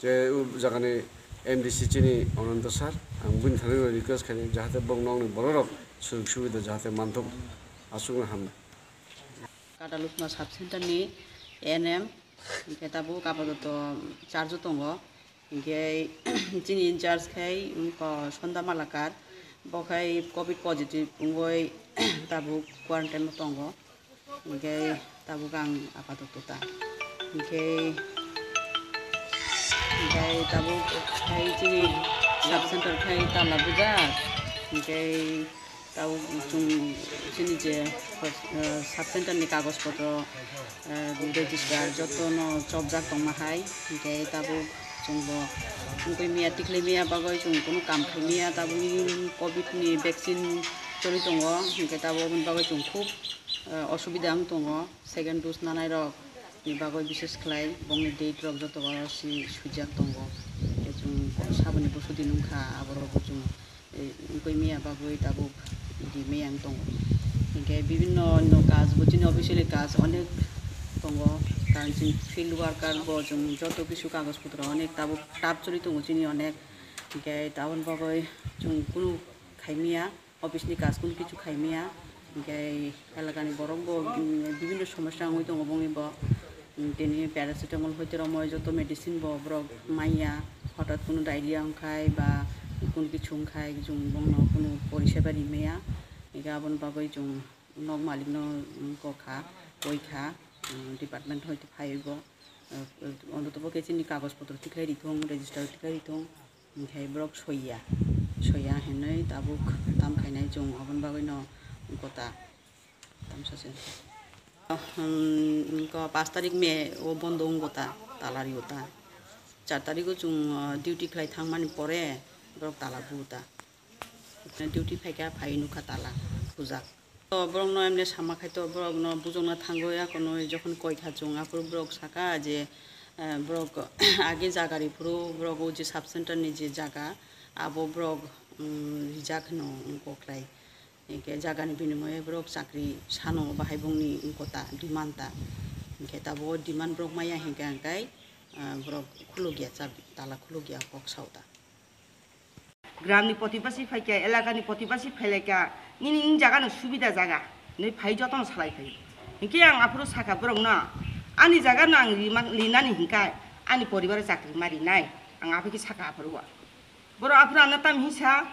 je o jagani M D C chini Ananto sir, ang bini thani request khainai, jahate bong nokni borok rok sujog subida jahate manthok, aswkno hambai. Katalukma sub center ni A N M, hingke tabuk apadoto charge o tongo, hingke chini in charge khai wngkha Sonda Malakar, bo khai covid positive wngoi tabuk quarantine o tongo. Hingke tabuk ang apato tuta. Hingke, hingke tabuk hai chini sub center khai tala bujak. Hingke tabuk chwng chini je, eh, sub center ni kagoj potro, eh, register joto no chopjak tongma hai. Hingke tabuk chwng bo wngkhe miya tikhlai miya bagwi chwng kunu kam khai miya. Tabuk covid ni vaccine choli tongo. Hingke tabuk oboni bagwi chwng khub eh, osubida wng tongo, second dose nanai rok ni bagwi, bises khlai bongni date rok joto o si swijak tongo. Tei chwng saboni bwswk din wngkha, aborok bo chwng, eh, wngwi miya bagwi tabuk di miya wng tongo. Hinkhe bibinno onno kaj bo chini officially kaj onek tongo, karon chini field worker bo chwng joto kisu kagoj potro onek tabuk tap choli tongo chini onek. Hinkhe taboni bagwi chwng kunu khai miya. Office ni kaam kunu kichu khai maya, hinkhe elaka ni borok bo, mm, bibinno somosya wngwi tongo bongni bo, mm, tini paracetamol hoite romwi joto medicine bo borok manya, hothat kunu diarrhea wngkhai ba Kun kichung khai chwng bongno kunu poriseba rimaya. Ega aboni bagwi chwng nok malikno, um, kokha, koikha, um, department hoite phaibo. Uh, uh, ontoto bo khe chini kagoj potro tikhlai rithung, register tikhlai rithung. Hinkhe borok soiya, soiya hinwi tabuk tam khainai chwng aboni bagwino kota tamsa se. Hmm, ko pash tarik May o bondo wngbo ta, tala rio ta. Char tarik o chwng, uh, duty khlai thangmani pore borok tala bu ta. Duty phaikha, phai nukha tala bujak. To borokno emne sama khai to borokno bujokna thango ya kono jokhon koikha chwng aphuru borok saka je, eh, borok age jaga ri phuru borok o je sub center ni je jaga abo borok, um, rijak hwno wngkok khlai. Hinkhe jagani binimoye borok chakri sano bahai bongni wngkota demand ta. Hinkhe tabuk o demand borok maya hinkhe angkai, ah, borok khulukya chabi, tala khulukya kok sao ta. Gramni potibasi phaikha, elakani potibasi phailaikha, nini wng jagano subida jaga, nini phai jotono salai phai. Hinkhe ang aphuru sakha borokno, ani jagano ang rima-, rinani hinkhe ani poribaro chakri ma rinai, ang aphuru khe sakha aphuru o. Borok aphuru ano tam hinsa,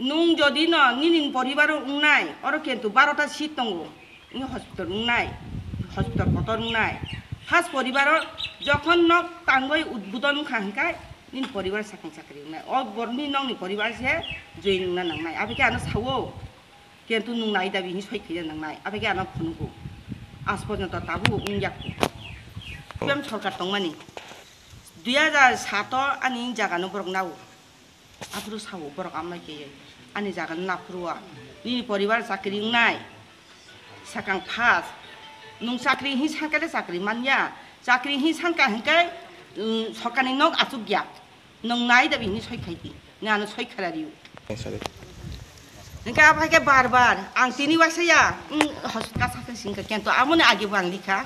nwng jodi no nini poribaro wngnai, oro kintu barota seat tongo, nini hospital wngnai, hospital kotor wngnai. First poribaro jokhon nok tangwi udbodon wngkha hinkai, nini poribar sakang chakri wngnai. O borni nokni poribar se join wngna nangnai. Abikhe ano sao, kintu nwng nai dabi hinwi soi khaina nangnai. Abikhe ano phunugo. Aaj porjonto tabuk wngya kho. P M sorkar tongmani. Dui hajar sato ani jagano borok nao. Aphuru sao borok amai khe ani jaga naphuru o. Nini poribar chakri wngnai. Sakang phas. Nwng chakri hin sankha de chakri manya. Chakri hin sankha hinkhe, um, sorkarni nok achukya. Nwng nai dabi hinwi soi khai di. Nwng ano soi kha rw. Hinkhe aphai khe bar bar. Ang tini waisa ya. Um, hospital sakhe singkha. Kintu amoni age bo ang likha.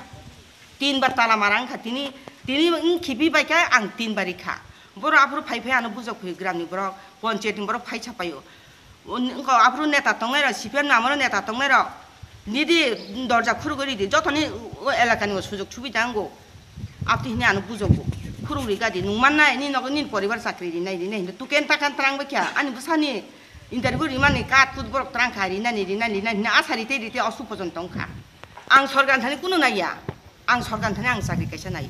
Tin bar tala mara wngkha tini, tini wng khibi bai khe ang tin bar rikha. Borok aphuru phai phai ano bujok phai gramni borok, panchayatni borok phai sapaio. Wngkha aphuru neta tongnai rok, C P M ni amoro neta tongnai rok, nidi dorja khurugwi ridi, jotoni o elakani o sujok subida wngo. Abtwi hini ano bujogo, khurugwi gadi, nwng mannai, nini nogo nini poribar chakri rinai, rinai hino tuken takan twrang bai kha, ani bwsani interview rimani card kut borok twrang kha, rinani, rinani, rinani hino asari tei ri tei osu pojon tong kha. Ang sorkar thani kunu naiya. Ang sorkar thani ang chakri kaisa nai.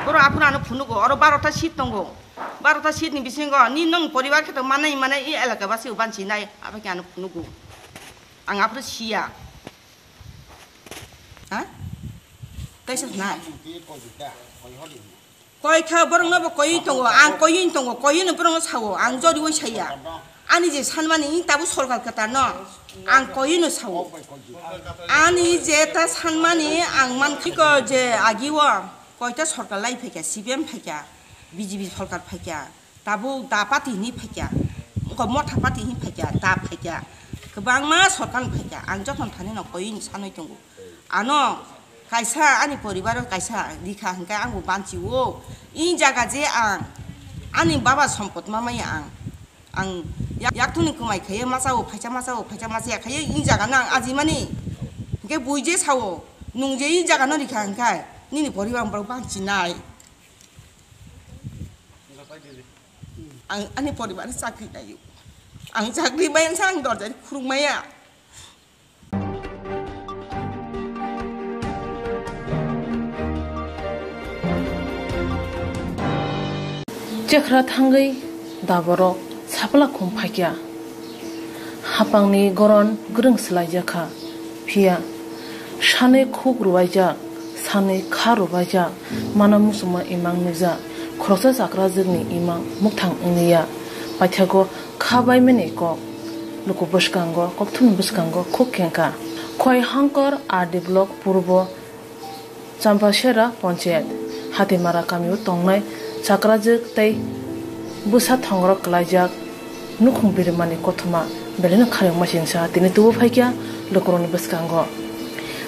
Borok aphuru ano phunugo, oro barota seat tongo. Barota seat ni bisingo ni nwng poribar khe to manai manai i elaka basi o banchi nai, abo khe ano phunugo. Ang aphuru siya. Ha? Kaisa nai. Koi kha borokno bo koi tongo, ang koi tongo, koi no borokno sao, ang joriui saya. Ani je sanmani tabuk sorkar kwtal no, ang koi no sao. Ani je ta sanmani ang mankha je agi o koita sorkar lai phaikha, C P M phaikha, B J P sorkar phaikha, tabuk da party hini phaikha, motha party hini phaikha, da phaikha, kwbangma sorkar phaikha, ang jokhon thani no koi ni sanwi tongo. Ano kaisa ani poribaro kaisa rikha hinkhe ang bo banchi o. I jaga je ang ani baba sompot ma maya ang. Ang yak-, yakthuni kwmai khaiye masa o phaisa masa o phaisa masa ya khaiye i jaga no ang ajimani. Hinkhe bui je sao nwng je i jaga no rikha hinkhe nini poribar ang borok banchi nai. Ang ani poribar chakri nai o. Ang chakri bai ang dorja khurung maya. Chekhra thangwi daborok sapla khum phaikya. Hapangni goron gwrwng swlaijakha, phiya sanwi khuk rwbaijak, sanwi kha rwbaijak, mano muchungma imang nukjak, khoroksa chakrajwkni imang mukthang wngliya, paithago kha baimani kok. Luku bwskango, kokthumni bwskango khuk khengkha. Khoi Hangkor R D block purbo Champasera ponchayat Hatimara kamio tongnai chakrajwk tei bwsa thongrok kwlaijak nukhung birimani kothoma belaino kharwi masingsa tini tubu phaikha lukurokni bwskango.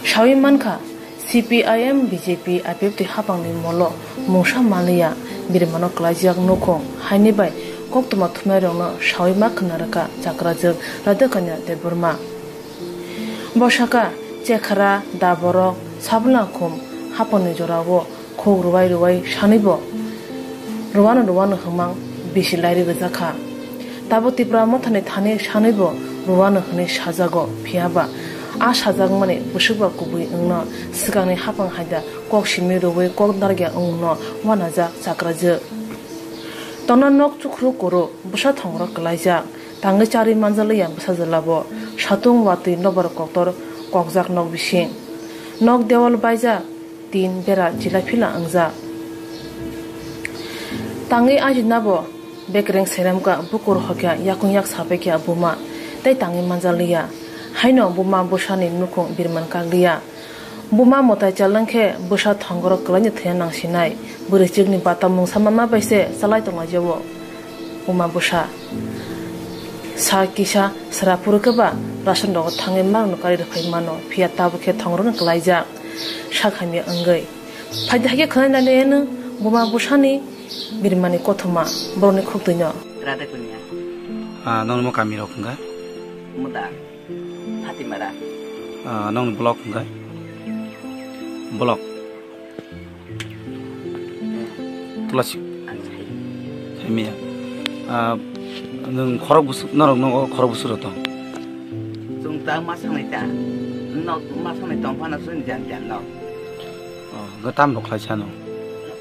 Sawi mankha, C P I M, B J P, I P F T hapangni molo mungsa manliya birimano kwlaijak nukhung, haini bai koktwma thumnairokno sawi ma khna rwkha chakrajwk Radhakanya Debbarma. Bo sakha, Chekhra, Daborok, Sabulangkhum hapangni jorao khuk rwai rwai sanwibo rwano rwano hwmang bisi lairi rijak kha. Tabuk Tipra Mothani thani sanwibo rwano hwnwi sajago, phiya ba a sajakmani bwswkba kubui wngno swkangni haphang haida kok simi rwui kok narwkya wngno uanajak chakrajwk. Tongna nok chukhru kuru bwsa thongro kwlaijak, tangwi charwi manjaliya bwsajwlabo, satung watwi nobar koktor kokjak nok bising. Nok dewal baijak, tin bera chila phila wngjak. Tangwi ajina bo bekreng seremka bukur hokya yakung yak sabaikya buma tei tangwi manjaliya. Haino buma bwsani nukhung birman kakliya. Buma mwtai chalwng khe bwsa thongoro kwlaino thwina nangsinai. Bwrwichwkni bata mungsa mama bai se chalai tonglaijao. Buma bwsa sa kisa sra phuru khe ba ration rogo thangwi marokno kari rwphai mano, phiya tabuk khe thongorokno kwlaijak. Sak hamya wngwi. Phaidi hai khe khwnai nai le eno buma bwsani birmani kothoma borokni khuk twino. Rada kunya. Ah, nokni mo kami rok hwnga? Muda. Phatimara. Ah, nokni block hwnga? Block. Tulasik. Ang sai. Saimia. Ah, nwng khorok busu, norok nogo khorok busu rok tong. Chwng ta ma sanai ta. Nok ma sanai tong phano chwng jan jan nok. Oh, ga tam rok khlai sano.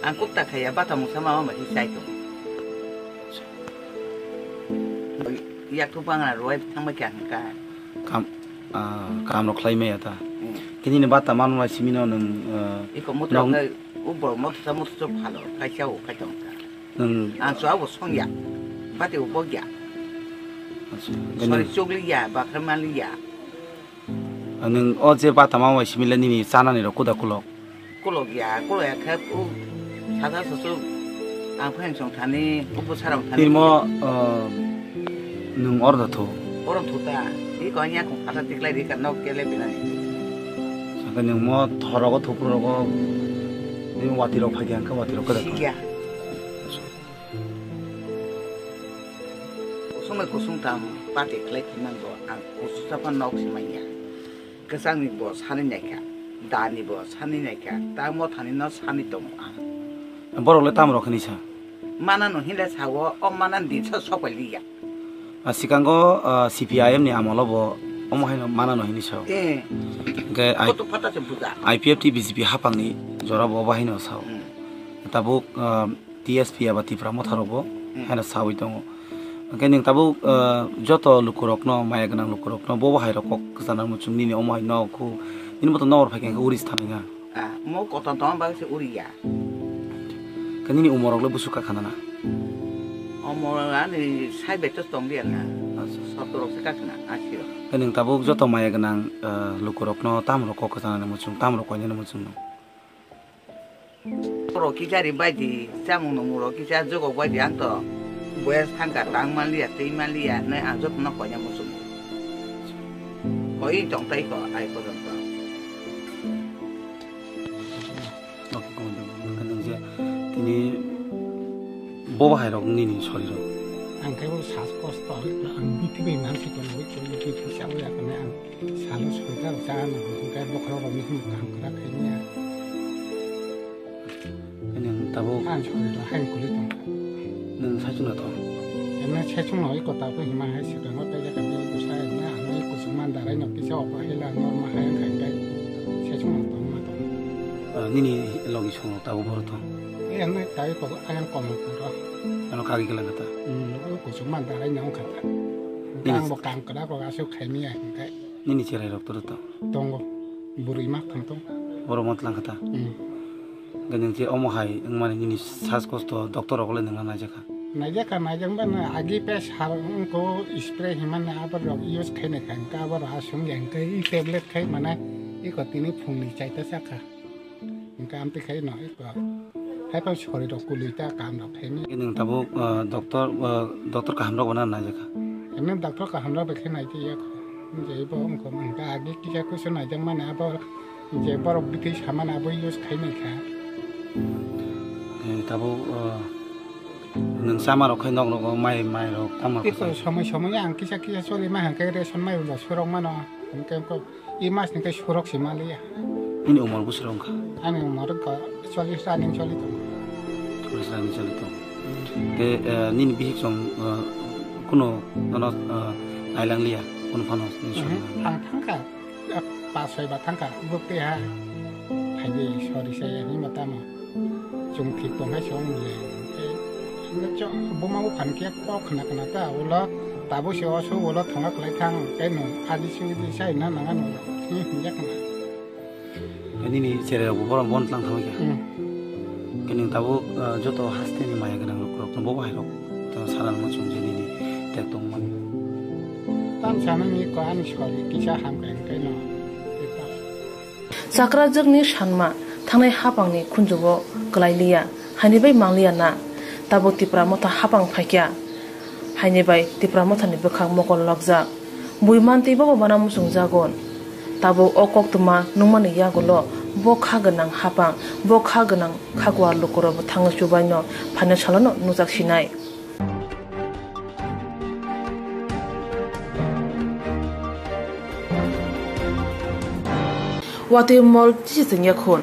Ang kuk ta khaya bata mungsa ma ma hi sai tong. Yak tu bang na roi thang ma kya ka. Kam, ah, kam rok khlai maya ta. Hmm. Kini ni bata man ma simi no nwng, ah, iko mutra nong- kai u bor mot sa mot so phalo kai cha u kai tong ta. Nwng ang so abo song ya. Bati u bog ya. Acha, sori gani chugli ya, bakra mali ya. Nwng o je bata ma ma simi le nini chana ni rok kuda kulok. Kulok ya, kulok ya khe u sada susu ang phai song thani, upu sarong thani. Nirmo, ah, nwng ordo thu. Ordo thu ta, i ko anya kong phata tiklai ri ka nok kele binani. Saka nwng mo thorogo thupro rogo, nwng wati rok phai khe ang khe wati rok kada. Sikya. Kusung bai kusung tam pati khlai thangmani bo ang kusu chapha nok si manya. Kwchangni bo sani naikha, dani bo sani naikha, ta mothani no sani tongo ang. Borok le tamo rok hinwi sa? Mana no hinle sawo, o mana din sa sopai liya. A, sikango, a, C P I M ni amolo bo omo haino mana no hinwi sao. Eh. Hwnkhe I-, koto phata se buja. I P F T B J P haphangni jora bo obo haino sao. Hmm. Tabuk, a, T S P eba Tipra motha rok bo Hmm. haino sawi tongo. Hwnkhe nwng tabuk, ah, joto lukurokno, maya gwnang lukurokno, bo bo hai rok kok kwchana muchung nini omo hai nok khu, nini bo to nokbar phai khe uri se thanai na. Ah, mo kotor tongma bagwi se uri ya. Khe nini umor rok le busu kakha nana? Umor ani sai betos tong liya na. Acha. Sottor rok se kakha na, asi rok. Khe nwng tabuk joto maya gwnang, ah, lukurokno tam rok kok kwchana muchung, tam rok koinani muchung no? Borok kisa ri bai di, chamung nungmung rok kisa jogok bai di, ang to boya sangka tang manliya, twi manliya, nai ang joto no koina muchung. Koi tong tai ko, ai ko tong ko. Tini bo bahai rok nini sori rok. Ang khe bo sas kosto, ang biti bai mansi ko, ang biti bai sa ya kane ang. Salo soita rok cha na hwnkhe bokhorok rok ni hwnba kaham kwrak khaimya. Nwng tabuk ang sori rok hain kuli tong. Nwng saichung na tong? Emne saichung no iko tabuk hima hai swkang o tei jakha ni bwsa emne ano iko chwng man darai no kisa obo hai la norma hai wngkha hwnkhe saichung no tong ma tong. Ah, nini logi song rok tabuk boro tong? Emne tai ko ayang kom ko ro. Ano kagi kala kata? Hmm, iko chwng man darai no wngkha ta. Nini Ang bo kam kwrak rok aswk khaimya hwnkhe. Nini cherai rok toro to? Tongo. Bwrwi ma thang tong. Borok ma tlang kha ta? Hmm. Hwnkhe nwng je omo hai wngmani nini sas kosto doctor rok le nwngno naijakha? Naijakha, naijak ba na agi pe sar wngko spray himani abo rok use khainai kha hwnkhe abo rok aswk ya hwnkhe i tablet khai mane iko tini phungni chaita chakha. Hwnkhe amtwi khai no eko. Haiphang sori rok kwlwi ta kam rok khaini. Nwng tabuk, ah, doctor, ah, doctor kaham rok bo nang naijakha? Emne doctor kaham rok bai khe naitwi yakho. Je bo wngkho hwnkhe agi kisa kusu naijak mani abo je borok bwtwi samani abo use khainai kha. Eh, tabuk, ah, nwng chama rok khai nok rogo mai, mai rok tamo Eko kha? Somoi somoi ang kisa kisa choli ma hwnkhe ration mai bo surok mano. Hwnkhe wngkho. I mas ni khe surok si maliya. Nini umor bwswk wngkha? Ani umor wngkha chollish running choli tongo. Chollish running choli tongo. Tei, eh, nini bihik chwng, eh, kuno nono, eh, nailang liya, kuno phano nini sori Mhm. nang. Ang thangkha, eh, pas soi ba thangkha, bwk tei ha. Phaidi sori se hinma tamo. Chwng thik tong hai se wng le. Tei, no cho, buma buphan khe kok khna khna ta, ulo tabuk se oso ulo thangla khlai thang, tei no aji sui di sai na nang ano. Hmm, yak na. Nini chererokbo borok bon tlang thangwi kha. Hmm. Khe nwng tabuk, ah, joto hasteni maya gwnang rok, rokno bo bahai rok to sana nangma chwng je nini tek tongmani. Tam sana ni ko ani sori kisa ham kai kai no. Chakrajwkni sanma thangnai hapangni khunjugo kwlai liya, haini bai mangliya na. Tabuk Tipra Motha hapang phaikya. Haini bai Tipra Mothani bwkhak mokol lokjak. Bui mantwi bobo bana muchungjagun. Tabuk o koktwma nungmani yagulo bo kha gwnang hapang, bo kha gwnang khakuar lukurokbo thangwi chubaino phaino salono nukjak sinai. Watwi mol chisi chengya khun.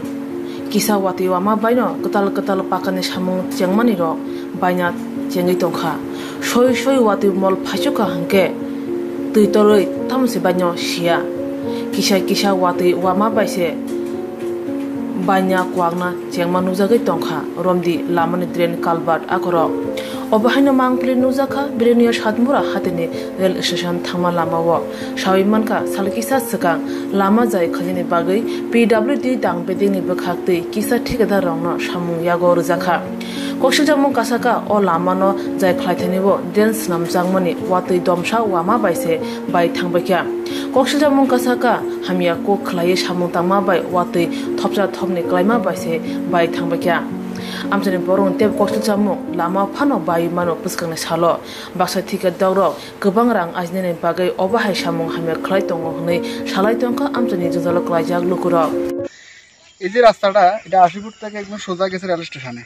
Kisa watwi wama baino kwtal kwtal pakani samung chengmani rok baina chengwi tongkha. Soi soi watwi mol phaichukha hwnkhe twi torwi tamse baino siya. Kisa kisa watwi wama bai se baina kwakna chengma nukjagwi tongkha. Romdi lamani drain culvert akhorok. Obo haino mangpili nukjakha Bilonia Satmura hatini rail station thangma lamao. Sawi mankha, sal kisa swkang lama jai khainani bagwi P W D dang bedekni bwkhak twi kisa thikadar rokno samung yago rwjakha. Koksiljakmung kasaka o lamano jai khlaithanio drain swnamjakmani watwi domsa wama bai se bai thangbaikha. Koksiljakmung kasaka hamya kok khlaiwi samung tangma bai watwi thopsa thopni klaima bai se bai thangbaikha. Amchaini borokni tei koksiljakmung lama phano bai mano bwskangni salo. Baksa thikadok rok kwbang rang ajinani bagwi obo hai samung hamya khlai tongo hwnwi salai tongkha amchaini jwngjalo klaijak lukurok. এই যে রাস্তাটা, এটা আশিপুর থেকে একদম সোজা গেছে রেল স্টেশনে।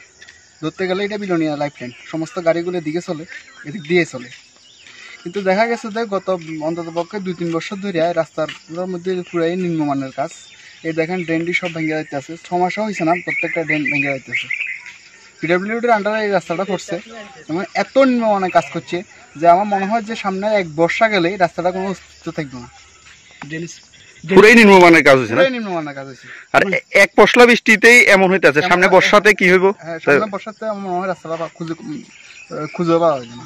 ধরতে গেলে এটা বিলোনিয়া লাইফলাইন, সমস্ত গাড়িগুলো এদিকে চলে, এদিক দিয়ে চলে। কিন্তু দেখা গেছে যে গত অন্তত পক্ষে দুই তিন বছর ধরে এই রাস্তার পুরোর মধ্যে পুরাই নিম্নমানের কাজ। এই দেখেন, ড্রেনটি সব ভেঙে যাইতেছে, ছ মাসও হয়েছে না, প্রত্যেকটা ড্রেন ভেঙে যাইতেছে। পিডব্লিউডির আন্ডারে এই রাস্তাটা করছে, এবং এত নিম্নমানের কাজ করছে যে আমার মনে হয় যে সামনে এক বর্ষা গেলে এই রাস্তাটা কোনো অস্তিত্ব থাকবে না। ড্রেনেজ, পুরাই নিম্নমানের কাজ হয়েছে না? পুরাই নিম্নমানের কাজ হয়েছে। আর মানে এ-, এক পশলা বৃষ্টিতেই এমন হইতাছে, এমন সামনে হয়। বর্ষাতে কি হইব? হ্যাঁ, সামনে বর্ষাতে আমার মনে হয় রাস্তাটা পা-, খুঁজে, উম, আহ, খুঁজে পাওয়া যাবে না।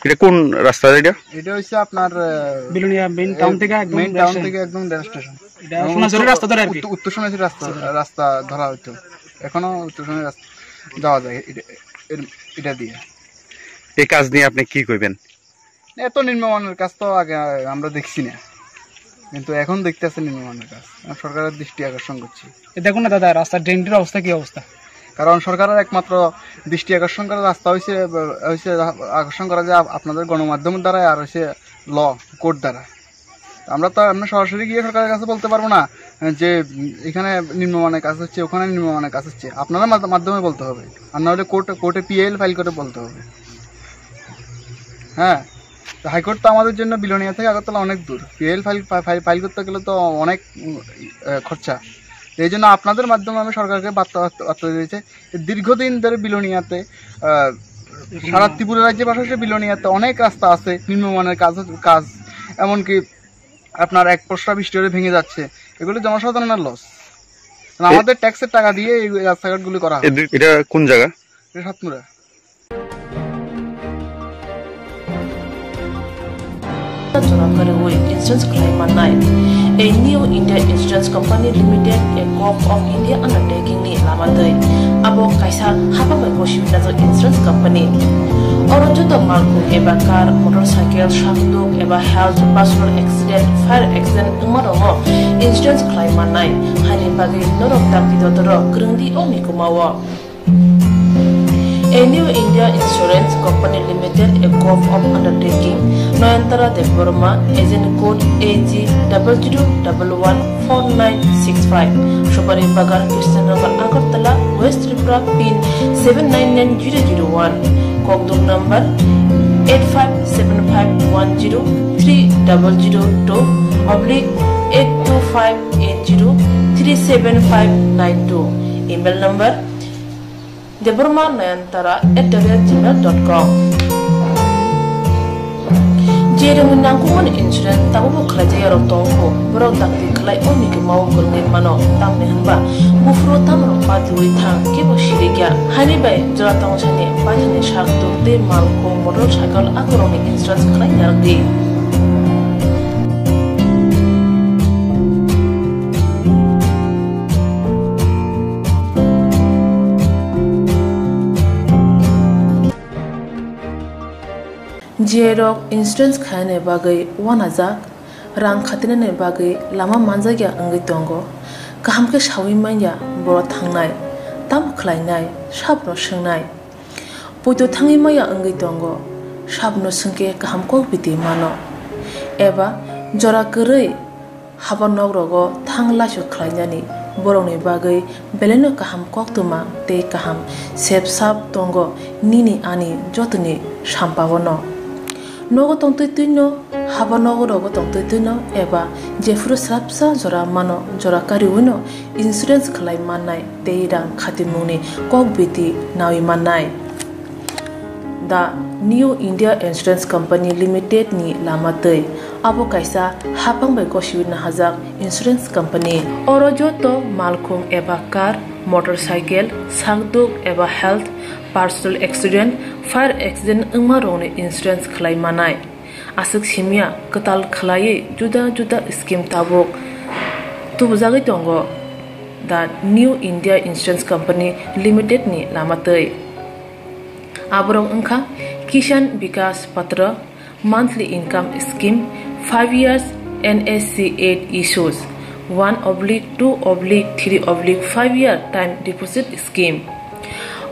এটা কোন রাস্তা এটা? এটা হচ্ছে আপনার, আহ, বিলোনিয়া মেইন এ, টাউন থেকে একদম মেইন রেল টাউন স্টেশন। থেকে একদম রেল স্টেশন। এটা এবং সোনাঝুরির উত্তর, রাস্তা ধরে আর কি। উত্তর, উত্তর সোনাঝুরির রাস্তা ধরা হতো। এখনো উত্তর সোনাঝুরির রাস্তা যাওয়া যায় এটা, এর, এটা দিয়ে। এই কাজ নিয়ে আপনি কি কইবেন? এত নিম্নমানের কাজ তো আগে আমরা দেখছি না, কিন্তু এখন দেখতেছে নিম্নমানের কাজ। আমি সরকারের দৃষ্টি আকর্ষণ করছি। এ দেখুন না দাদা, রাস্তার ড্রেনটির অবস্থা কি অবস্থা? কারণ সরকারের একমাত্র দৃষ্টি আকর্ষণ করার রাস্তা হইছে, হইছে আকর্ষণ করা যায় আপ-, আপনাদের গণমাধ্যমের দ্বারাই আর হইছে ল, কোর্ট দ্বারা। আমরা তো, আমরা সরাসরি গিয়ে সরকারের কাছে বলতে পারবো না যে, উম, এখানে নিম্নমানের কাজ হচ্ছে, ওখানে নিম্নমানের কাজ হচ্ছে। আপনারা মাধ-, মাধ্যমে বলতে হবে, আর না হলে কোর্ট, কোর্টে পিআইএল ফাইল করে বলতে হবে। হ্যাঁ, তো হাইকোর্ট তো আমাদের জন্য বিলোনিয়া থেকে আগরতলা অনেক দূর। পিআইএল ফাইল, ফা-, ফাইল, ফাইল করতে গেলে তো অনেক, উম, আহ, খরচা। এই জন্য আপনাদের মাধ্যমে আমি সরকারকে বার্তা, বার্তা, বার্তা দিতে চাই। দীর্ঘদিন ধরে বিলোনিয়াতে, আহ, সারা ত্রিপুরা রাজ্যের পাশাপাশি বিলোনিয়াতে অনেক রাস্তা আছে, নিম্নমানের কাজ, কাজ, এমনকি আপনার এক পশলা বৃষ্টি হলে ভেঙে যাচ্ছে। এগুলো জনসাধারণের লস। এ- আমাদের ট্যাক্সের টাকা দিয়ে এই রাস্তাঘাটগুলি করা হয়। এ দুই-, এটা কোন জায়গা? এটা সাতমুরা। Chwla kwrwi insurance khlai mannai. A New India Insurance Company Limited, a Gov of India undertaking ni lama twi. Abo kaisa hapha bai gosi phinajak insurance company. Oro joto malkhung eba car, motorcycle, sakduk eba health, personal accident, fire accident wngma rokno insurance khlai mannai. Haini bagwi norok dakti dotoro kwrwngdi o mikuma o. A New India Insurance Company Limited, a Gov of Undertaking, Noyantara Debbarma, agent code A G double zero double one four nine six five, Supari Bagan, Krishnanagar, Agartala, West Tripura, pin seven nine nine zero zero one, Kokdum number eight five seven five one zero three double zero two oblique eight two five eight zero three seven five nine two, email number Debbarma Nayantara at the rate gmail dot com. Je rwngni nangkukmani insurance tabukbo khlaijak yarok tongkho, borok dakti khlai o nigwmao kwrwngwi mano, tamni hwnba buphuru tamrok patiwi thang kebo sirikya. Haini bai jora tongsani baithangni sak tuk tei malkhung, motorcycle akorokni insurance khlai narwkdi. Jiyai rok insurance khainani bagwi uanajak, rang khatinani bagwi lama manjakya wngwi tongo, kaham khe saui manya boro thangnai, tamo khlainai, sabno swngnai. Poito thangwi maya wngwi tongo, sabno swngkhe kaham kok biti mano, eba jora kwrwi haba nok rogo thang laisu khlainani borokni bagwi belaino kaham koktwma tei kaham sep sap tongo nini ani jotoni sampaono. Nogo tongtwi twino, haba nogo rogo tongtwi twino eba jephuru swrapsa jora mano, jora kariwino insurance khlai mannai tei rang khatimungni kok biti nawi mannai. The New India Insurance Company Limited ni lama twi. Abo kaisa haphang bai gosiwi nahajak insurance company. Oro joto malkhung eba car, motorcycle, sakduk eba health, personal accident, fire accident wngma rokni insurance khlai manai. Aswk simya kwtal khlaiwi juda juda scheme tabuk tubujagwi tongo The New India Insurance Company Limited ni lama twi. Aborok wngkha Kisan Vikas Patra, monthly income scheme, five years N S C eight issues, one oblique two oblique three oblique five year time deposit scheme.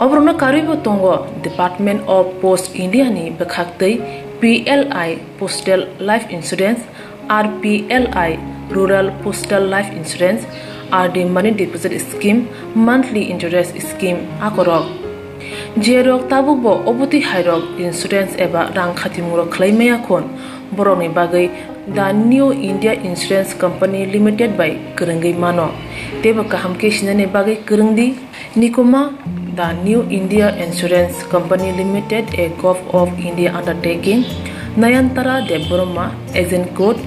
Oborokno karwibo tongo Department of Post India ni bwkhak twi P L I Postal Life Insurance, R P L I Rural Postal Life Insurance, R D Money Deposit Scheme, Monthly Interest Scheme akorok. Jerok tabukbo obotwi hairok insurance eba rang khatimung rok khlai maya khun, borokni bagwi The New India Insurance Company Limited bai kwrwngwi mano. Teibo kaham khe sinani bagwi kwrwngdi. Nikuma, The New India Insurance Company Limited, a Govt of India undertaking, Nayantara Debbarma, agent code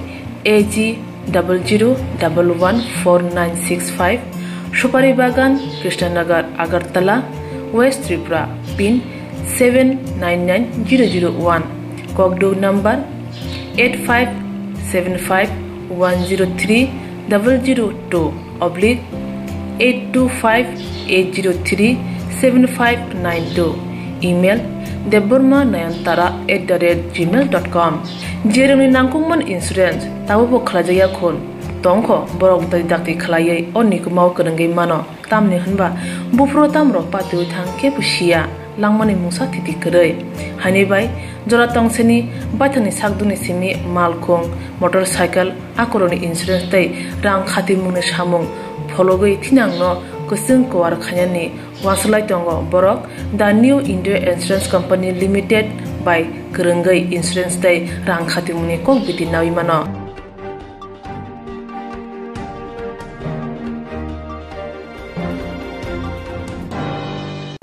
A G double zero double one four nine six five, Supari Bagan, Krishnanagar, Agartala, West Tripura, pin seven nine nine zero zero one, Kokduk number eight five seven five one zero three double zero two oblique eight two five eight zero three seven five nine two, email debbarma nayantara at the rate gmail dot com. Jerokni nangkukmani insurance tabukbo khlaijakya khun tongkho, borok tei dakti khlaiwi o nikumao kwrwngwi mano. Tamni hwnba buphuru tamrok patiwi thang kebo siya, langmani mungsa thiti kwrwi. Haini bai jora tongsani baithangni sakdukni simi malkhung, motorcycle, akorokni insurance tei rang khatimungni samung phologwi thinangno kwchwng kuar khainani uansuk lai tongo borok The New India Insurance Company Limited bai kwrwngwi insurance tei rang khatimungni kok biti naui mano.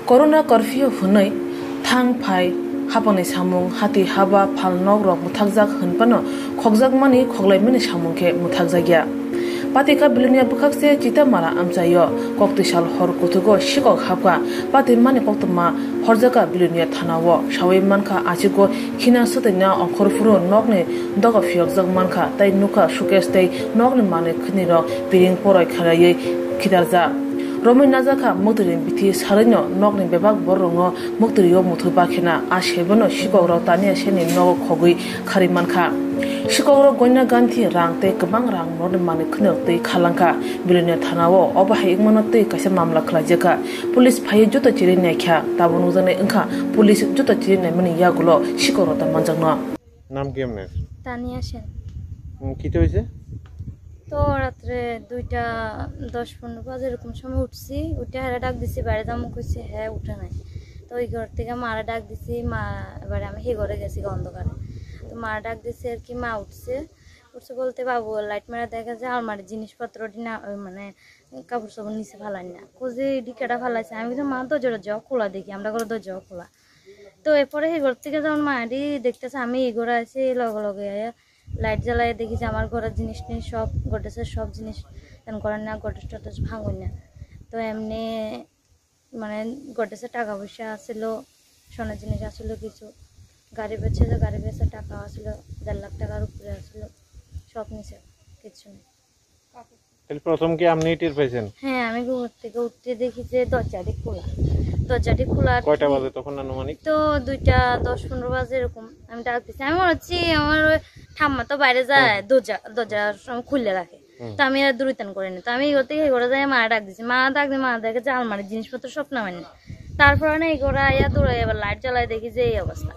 Corona curfew hwnwi thang phai hapangni samung, hati haba, phal nok rok mwthakjak hwn phano khokjakmani khoklaimani samung khe mwthakjakya. Patikha Bilonia bwkhakse Chitamara amchaio koktwi sal hor kuthugo sikok hapkha, patimani koktwma horjakha Bilonia thanao. Saui mankha, achugo khina swtwina ongkhorphuru nokni doga phiyokjak mankha, tei nukha suitcase tei nokni manwi khwnirok piring poroi kharaiwi khitarjak. Romwi najakha mwktwini bithi sarwino nokni bebak bororokno mwktwio muthubakhe na, a sebono sikokrok taniya seni nogo khogwi kharwi mankha. Sikokrok goina ganthi rang tei kwbang rang nokni manwi khwnirok twi khalangkha. Bilonia thanao obo hai wngmano twi kaisa mamla khlaijakha. Police phaiwi joto chiri naikha, tabuk nukjaknai wngkha police joto chiri naimani yagulo sikokrok ta manjakno. নাম কি আপনার? তানিয়া সেন। উম, কিতা হয়েছে? তো রাত্রে দুইটা দশ পনেরো বাজে এরকম সময় উঠছি, উঠে হারা ডাক দিছি, বাইরে যাবো কইছে, হ্যাঁ উঠে নাই। তো ওই ঘর থেকে মারা ডাক দিছি, মা এবারে আমি সেই ঘরে গেছি গা অন্ধকারে। তো মারা ডাক দিছি আর কি, মা উঠছে, উঠছে বলতে বাবু লাইট মারা দেখা যায় আলমারির জিনিসপত্র টি না, ওই মানে কাপড় চোপড় নিচে ফালাই না, খুঁজে এটি কেটা ফালাইছে। আমি বলছি, "মা, দরজাটা যাও খোলা দেখি, আমরা ঘরে দরজা খোলা।" তো এরপরে এই ঘর থেকে যখন মায়েরই দেখতেছে আমি এই ঘরে আছি, লগে লগে আয়া লাইট জ্বালায় দেখি যে আমার ঘরের জিনিস টিনিস সব, গডরেজের সব জিনিস তেন করেন না, গডরেজ টডরেজ ভাঙুন না। তো এমনি মানে গডরেজে টাকা পয়সা আছিল, সোনার জিনিস আছিল কিছু, গাড়ি বেচছে, তো গাড়ি বেচে টাকা আছিল, দেড় লাখ টাকার উপরে আছিল, সব নিছে, কিচ্ছু নেই। তাহলে প্রথম কি আপনি টের পাইছেন? হ্যাঁ, আমি ঘুম থেকে উঠতে দেখি যে দরজাটি খোলা, দরজাটি খোলা। কয়টা বাজে তখন আনুমানিক? তো দুইটা দশ পনেরো বাজে এরকম। আমি ডাক দিছি, আমি মনে হচ্ছি আমার ওই ঠাম্মা তো বাইরে যায়, দরজা দরজা সব খুলে রাখে। হুম। তো আমি আর দূরত্ব করিনি। তো আমি এগোতে এগোরা যাই, মা ডাক দিছি। মা ডাক দিয়ে মা দেখে যে আলমারির জিনিসপত্র সব নামাইনি। তারপরে না এগোরা আয়া দৌড়াই এবার লাইট জ্বালাই দেখি যে এই অবস্থা,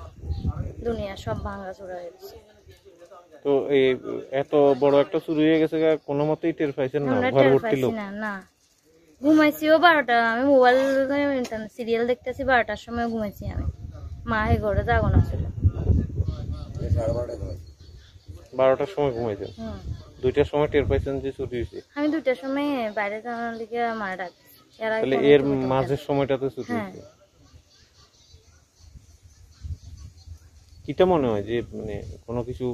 দুনিয়া সব ভাঙা চুরা হয়ে গেছে। তো এই এত বড় একটা চুরি হয়ে গেছে গা, কোনো মতেই টের পাইছেন না? আমরা ঘর টের ভর্তি পাইছি লোক? না, না। ঘুমাইছি ও বারোটা, আমি মোবাইল সিরিয়াল দেখতেছি, বারোটার সময় ঘুমাইছি আমি। মা এই ঘরে যাগো না ছিল। বারোটার সময় ঘুমাইছেন? হুম। দুইটার সময় টের পাইছেন যে চুরি হয়েছে? আমি দুইটার সময় বাইরে যাওয়ার লিগে মারা ডাক দিছি। এর আগে তাহলে কোনো এর টের পাইতাম না। মাঝের সময়টাতে চুরি হ্যাঁ। হয়েছে। কিটা মনে হয় যে মানে কোনো কিছু?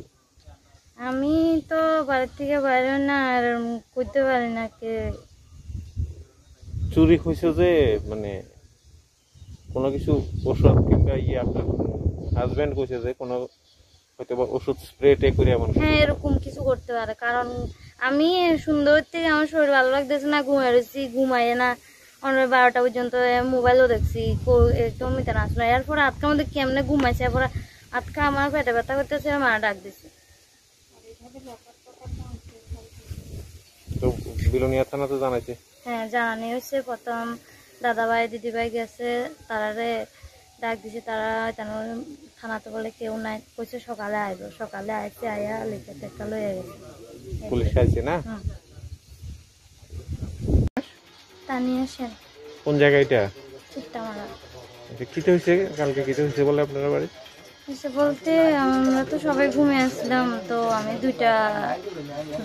আমি তো বাড়ির থেকে বাইরে না, আর করতে পারি না কে। চুরি হয়েছে যে মানে কোনো কিছু ঔষধ কিংবা ইয়ে আপনার হাজবেন্ড কইছে যে কোনো হয়তো বা ওষুধ স্প্রে টে করে এমন কিছু। হ্যাঁ, এরকম কিছু করতে পারে, কারণ আমি সুন্দর থেকে আমার শরীর ভালো লাগতেছে না, ঘুমাই রয়েছি, ঘুমাইয়ে না, আমরা বারোটা পর্যন্ত মোবাইলও দেখছি, কো-, একদম মিতে না আসলো। এরপর আজকে আমাদের কেমনে ঘুমাইছে, এরপর আজকে আমার পেটে ব্যথা করতেছে, মা ডাক দিছে। তো বিলোনিয়া থানাতে জানাইছে? হ্যাঁ, জানানি হয়েছে। প্রথম দাদাভাই দিদিভাই গেছে, তারারে ডাক দিছে, তারা তেন থানাতে বলে কেউ নাই, কইছে সকালে আইব। সকালে আইছে, আয়া লিখে টেকা লইয়া গেছে। পুলিশ আইছে না? হুম। তানিয়া সেন। কোন জায়গা এটা? চিত্তামারা। আচ্ছা, কিতা হয়েছে কালকে, কিতা হয়েছে বলে আপনারা বাড়ি? এসে বলতে আমরা তো সবাই ঘুমিয়ে আসছিলাম, তো আমি দুইটা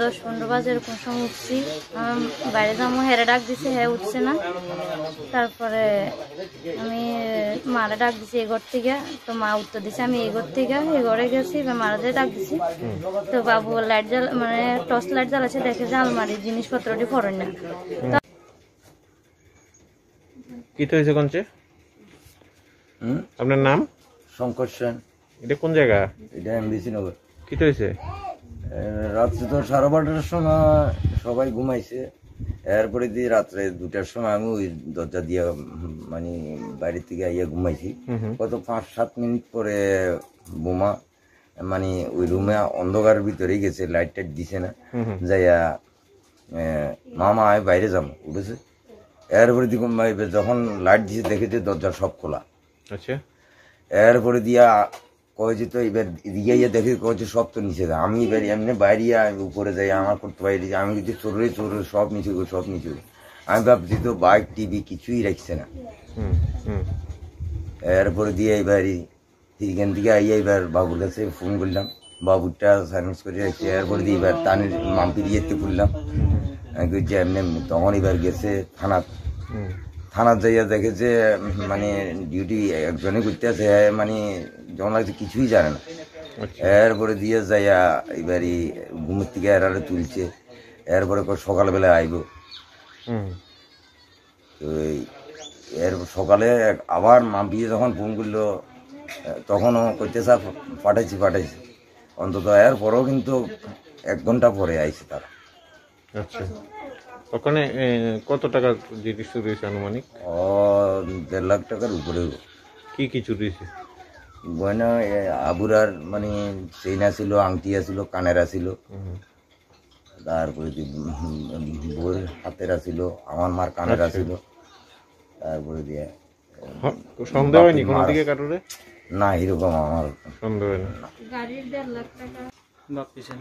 দশ পনেরো বাজে এরকম সময় উঠছি। আমার বাইরে যাবো, হেরে ডাক দিছে, হ্যাঁ উঠছে না। তারপরে আমি মারা ডাক দিছি এই ঘর থেকে, তো মা উত্তর দিছে, আমি এই ঘর থেকে এই ঘরে গেছি, এবার মারা যে ডাক দিছি। তো বাবু লাইট জ্বালা, মানে টর্চ লাইট জ্বালাচ্ছে, দেখে যে আলমারির জিনিসপত্রটি পড়ে না। তো কিতা হয়েছে কনছে? হুম? আপনার নাম? শঙ্কর সেন। এটা কোন জায়গা? এটা এমবিসি নগর। কিতা হয়েছে? এ, রাত্রে তো সাড়ে বারোটার সময় সবাই ঘুমাইছে। এরপরে দিয়ে রাত্রে দুটার সময় আমি ওই দরজা দিয়ে, উম, মানে, বাইরে থেকে আইয়া ঘুমাইছি। হুম হুম। কত পাঁচ সাত মিনিট পরে বোমা, মানে, ওই রুমে অন্ধকারের ভিতরেই গেছে, লাইট টাইট দিছে না। হুম হুম। যাইয়া, এ, "মামা, আমি বাইরে যাবো," উঠেছে। এরপরে দেখুন, ভাই, যখন লাইট দিছে, দেখে যে দরজা সব খোলা। আচ্ছা। এরপরে দিয়া কয় যে, "তো এবার এদিকে ইয়ে দেখে," কয় যে, "সব তো নিচে।" আমি এবার এমনি বাইরে আই, উপরে যাই, আমার করতে বাইরে যাই, আমি কিন্তু চোরে চোরে সব নিচে গো, সব নিচে গো। আমি ভাবছি তো বাইক, টিভি কিছুই রাখছে না। হুম, হুম। এরপরে দিয়ে এবার এই এখান থেকে আইয়া এবার বাবুর কাছে ফোন করলাম, বাবুরটা সাইলেন্স করে রাখছে। এরপরে দিয়ে এবার তানির মাম্পির ইয়েতে করলাম, আমি কই যে এমনি এমনি। তখন এবার গেছে থানাত। হুম। থানাত যাইয়া দেখে যে, উম, মানে, ডিউটি একজনে করতে আছে, হ্যাঁ, মানে, যেমন লাগছে কিছুই জানে না। আচ্ছা। এরপরে দিয়ে যাইয়া এবারই ঘুমের থেকে এরারে তুলছে, এরপরে কয় সকালবেলা আইব। হুম। তো এই এর সকালে এক-, আবার মাম্পিয়ে যখন ফোন করলো, তখনও কইতে স্যার পাঠাইছি, পাঠাইছি। অন্তত এরপরেও কিন্তু এক ঘন্টা পরে আইছে তারা। আচ্ছা, ওখানে, এ, কত টাকা জিনিস চুরি হয়েছে আনুমানিক? ও, দেড় লাখ টাকার উপরে হইব। কি কি চুরি হয়েছে? গয়না, এ, আবুরার মানে চেইন আছিল, আংটি আছিল, কানেরা আছিল। হুম। তারপরে যে, উম, বউর হাতের আছিল, আমার মার কানের আচ্ছা। আছিল। তারপরে দিয়ে, হ্যাঁ, সন্দেহ হয়নি বাপের কোনো মার দিকে আছে। কারোরে? না, এরকম আমার সন্দেহ হয়নি। গাড়ির দেড় লাখ টাকা। বাপ্পি সেন।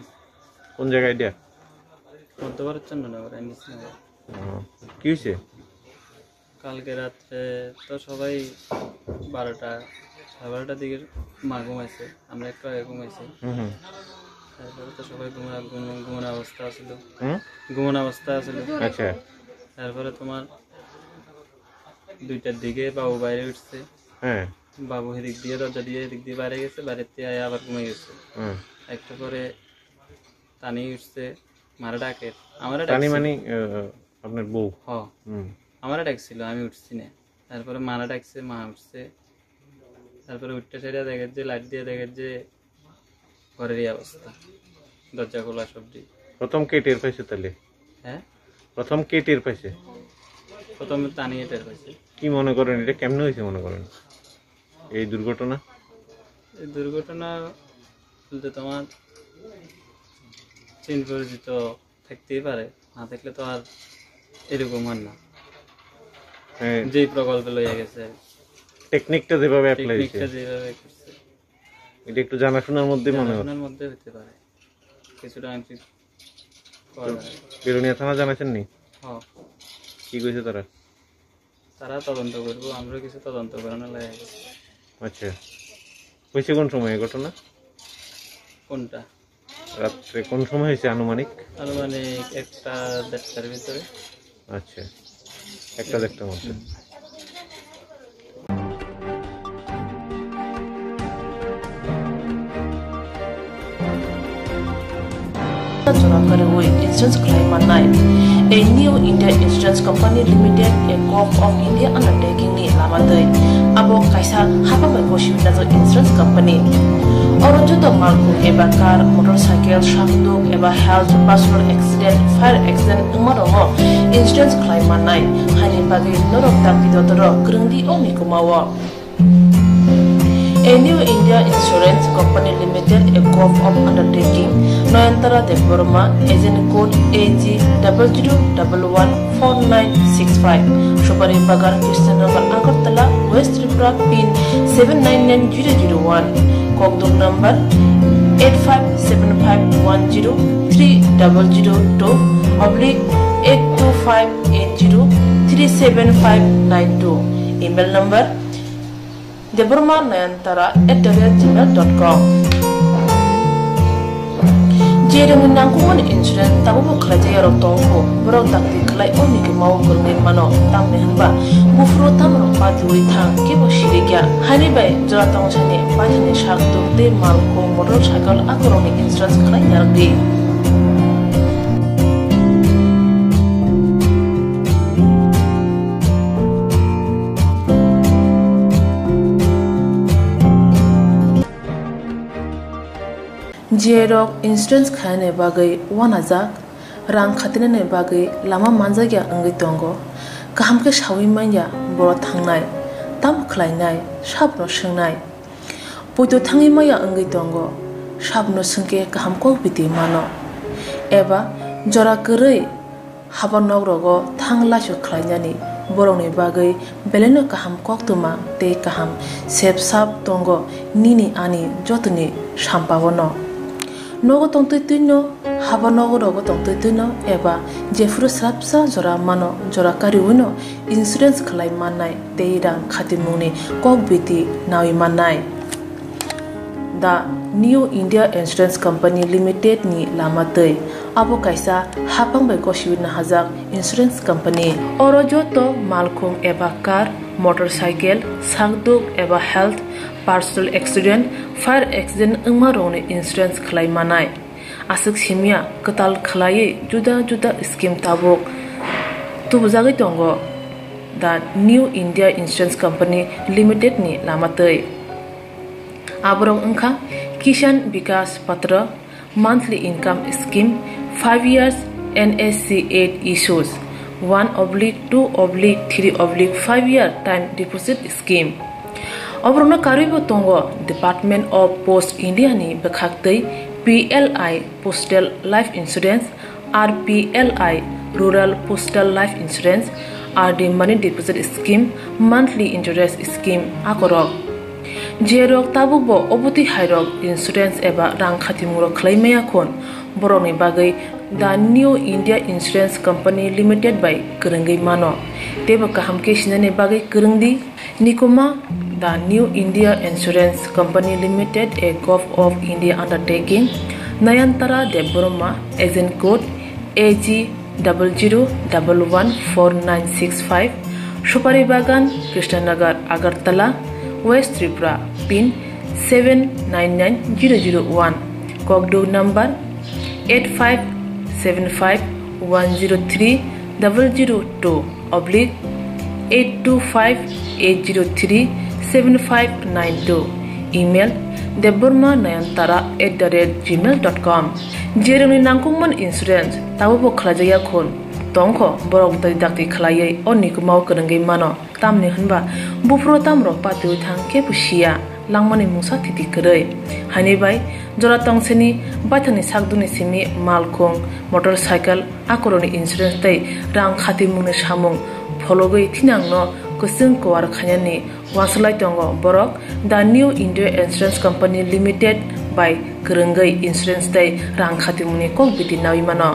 কোন জায়গা এটা? মধ্যপাড়া চন্দননগর, এমবিসি নগর। ও, কি হয়েছে? কালকে রাত্রে তো সবাই বারোটা, সাড়ে বারোটার দিকে মা ঘুমাইছে, আমরা একটু আগে ঘুমাইছি। হুম হুম। তারপরে তো সবাই ঘুমা-, ঘুম-, ঘুমানো অবস্থা আছিল। হুম? ঘুমানো অবস্থা আছিল। আচ্ছা। তারপরে তোমার দুইটার দিকে বাবু বাইরে উঠছে। হ্যাঁ। বাবু এদিক দিয়ে, দরজা দিয়ে এদিক দিয়ে বাইরে গেছে, বাইরে থেকে আয়া আবার ঘুমিয়ে গেছে। হুম। একটু পরে তানি উঠছে, মারা ডাকে, আমারে তানি ডাকছে। মানে, আহ, আপনার বউ? হ। হুম। আমারে ডাকছিল, আমি উঠছি না। তারপরে মারা ডাকছে, মা উঠছে। তারপরে উঠতে সেটা দেখে যে, লাইট দিয়ে দেখে যে ঘরের এই অবস্থা, দরজা খোলা সব দিয়ে। প্রথম কে টের পাইছে তাহলে? হ্যাঁ? প্রথম কে টের পাইছে? প্রথমে তানিয়ে টের পাইছে। কি মনে করেন, এটা কেমনে হয়েছে মনে করেন এই দুর্ঘটনা? এই দুর্ঘটনা বলতে তোমার চিন পরিচিত থাকতেই পারে, না থাকলে তো আর এরকম হয় না। হ্যাঁ। যেই প্রকল্পে লইয়া গেছে। টেকনিকটা যেভাবে অ্যাপ্লাই হয়েছে। টেকনিকটা যেভাবে করছে। এটা একটু জানাশোনার মধ্যে মনে হয়। জানাশোনার মধ্যে হতে পারে। কিছুটা আংশিক করা যায়। বেলোনিয়া থানা জানাইছেন নি? হ্যাঁ। কি কইছে তারা? তারা তদন্ত করবো, আমরা কিছু তদন্ত করানো লাগে। আচ্ছা। হয়েছে কোন সময় এই ঘটনা? কোনটা? রাত্রে কোন সময় হয়েছে আনুমানিক? আনুমানিক একটা দেড়টার ভিতরে। আচ্ছা, একটা দেড়টার মধ্যে। হুম। Jora kwrwi insurance khlai mannai. A New India Insurance Company Limited, a Gov of India undertaking ni lama twi. Abo kaisa hapang bai gosi wngjak insurance company. Oro joto malkhung eba car, motorcycle, sakduk eba health, personal accident, fire accident wngma rokno insurance khlai mannai. Haini bagwi norok dakti dotoro kwrwngdi o mikuma o. A New India Insurance Company Limited, a Gov of undertaking, Noyantara Debbarma, agent code A G double zero double one four nine six five, Supari Bagan, Krishnanagar, Agartala, West Tripura, pin seven nine nine zero zero one, Kokdum number eight five seven five one zero three double zero two oblique eight two five eight zero three seven five nine two, email number debbarma nayantara at the rate gmail dot com. Jerokni nangkukmani insurance tabukbo khlaijak yarok tongkho, borok dakti khlai o mikuma o kwrwngwi mano, tamni hwnba buphuru tamrok patiwi thang, kebo sirikya. Haini bai jora tongsani paithani sakduk tei malkhung, motorcycle akorokni insurance khlai narwkdi. Jerok insurance khainani bagwi uanajak, rang khatinani bagwi lama manjakya wngwi tongo. Kaham khe saui manya borok thangnai, tamo khlainai, sabono swngnai. Poito thangwi maya wngwi tongo, sabono swngkhe kaham kok biti mano. Eba jora kwrwi haba nok rogo thang laisu khlainani borokni bagwi belaino kaham koktwma tei kaham sep sap tongo nini ani jotoni sampaono. Nogo tongtwi twino, haba nogo rogo tongtwi twino eba jephuru swrapsa jora mano, jora kariwino insurance khlai mannai tei rang khatimungni kok biti naui mannai. The New India Insurance Company Limited ni lama twi. Abo kaisa hapang bai gosiwi nahajak insurance company. Oro joto malkhung eba car, motorcycle, sakduk eba health, personal accident, fire accident wngma rokni insurance khlai manai. Aswk simya kwtal khlaiwi juda juda scheme tabuk tubujagwi tongo the New India Insurance Company Limited ni lama twi. Aborok wngkha Kisan Vikas Patra, monthly income scheme, five years N S C eight issues, one oblique two oblique three oblique five year time deposit scheme. Oborokno karwibo tongo Department of Post India ni bwkhaktwi P L I Postal Life Insurance, R P L I Rural Postal Life Insurance, R D Money Deposit Scheme, Monthly Interest Scheme akorok. Jerok tabukbo obotwi hairok insurance eba rang khatimungrok khlai maya khun, borokni bagwi The New India Insurance Company Limited bai kwrwngwi mano. Teibo kaham khe sinani bagwi kwrwngdi. Nikuma, The New India Insurance Company Limited, a Gov of India undertaking, Nayantara Debbarma, agent code A G double zero double one four nine six five, Supari Bagan, Krishnanagar, Agartala, West Tripura, pin seven nine nine zero zero one, kokduk number eight five seven five one zero three double zero two oblique eight two five eight zero three seven five nine two, email debbarma nayantara at the rate gmail dot com. Jeremni nangkukman insurance, tabobo khlaijakya khun, tongkho borok dai dakti khlaiwi o nikumao kwrwngwi mano. Tamni hwnba buphuru tamrok patiwi thang khe bo siya, langmani mungsa thiti kwrwi. Haini bai jora tongseni baithangni sakduni simi malkhung, motorcycle, akoroni insurance tei rang khatimungni samung phologwi thinangno kwchwng kuar khainani uansuk lai tongo borok The New India Insurance Company Limited bai kwrwngwi insurance tei rang khatimungni kok biti nawi mano.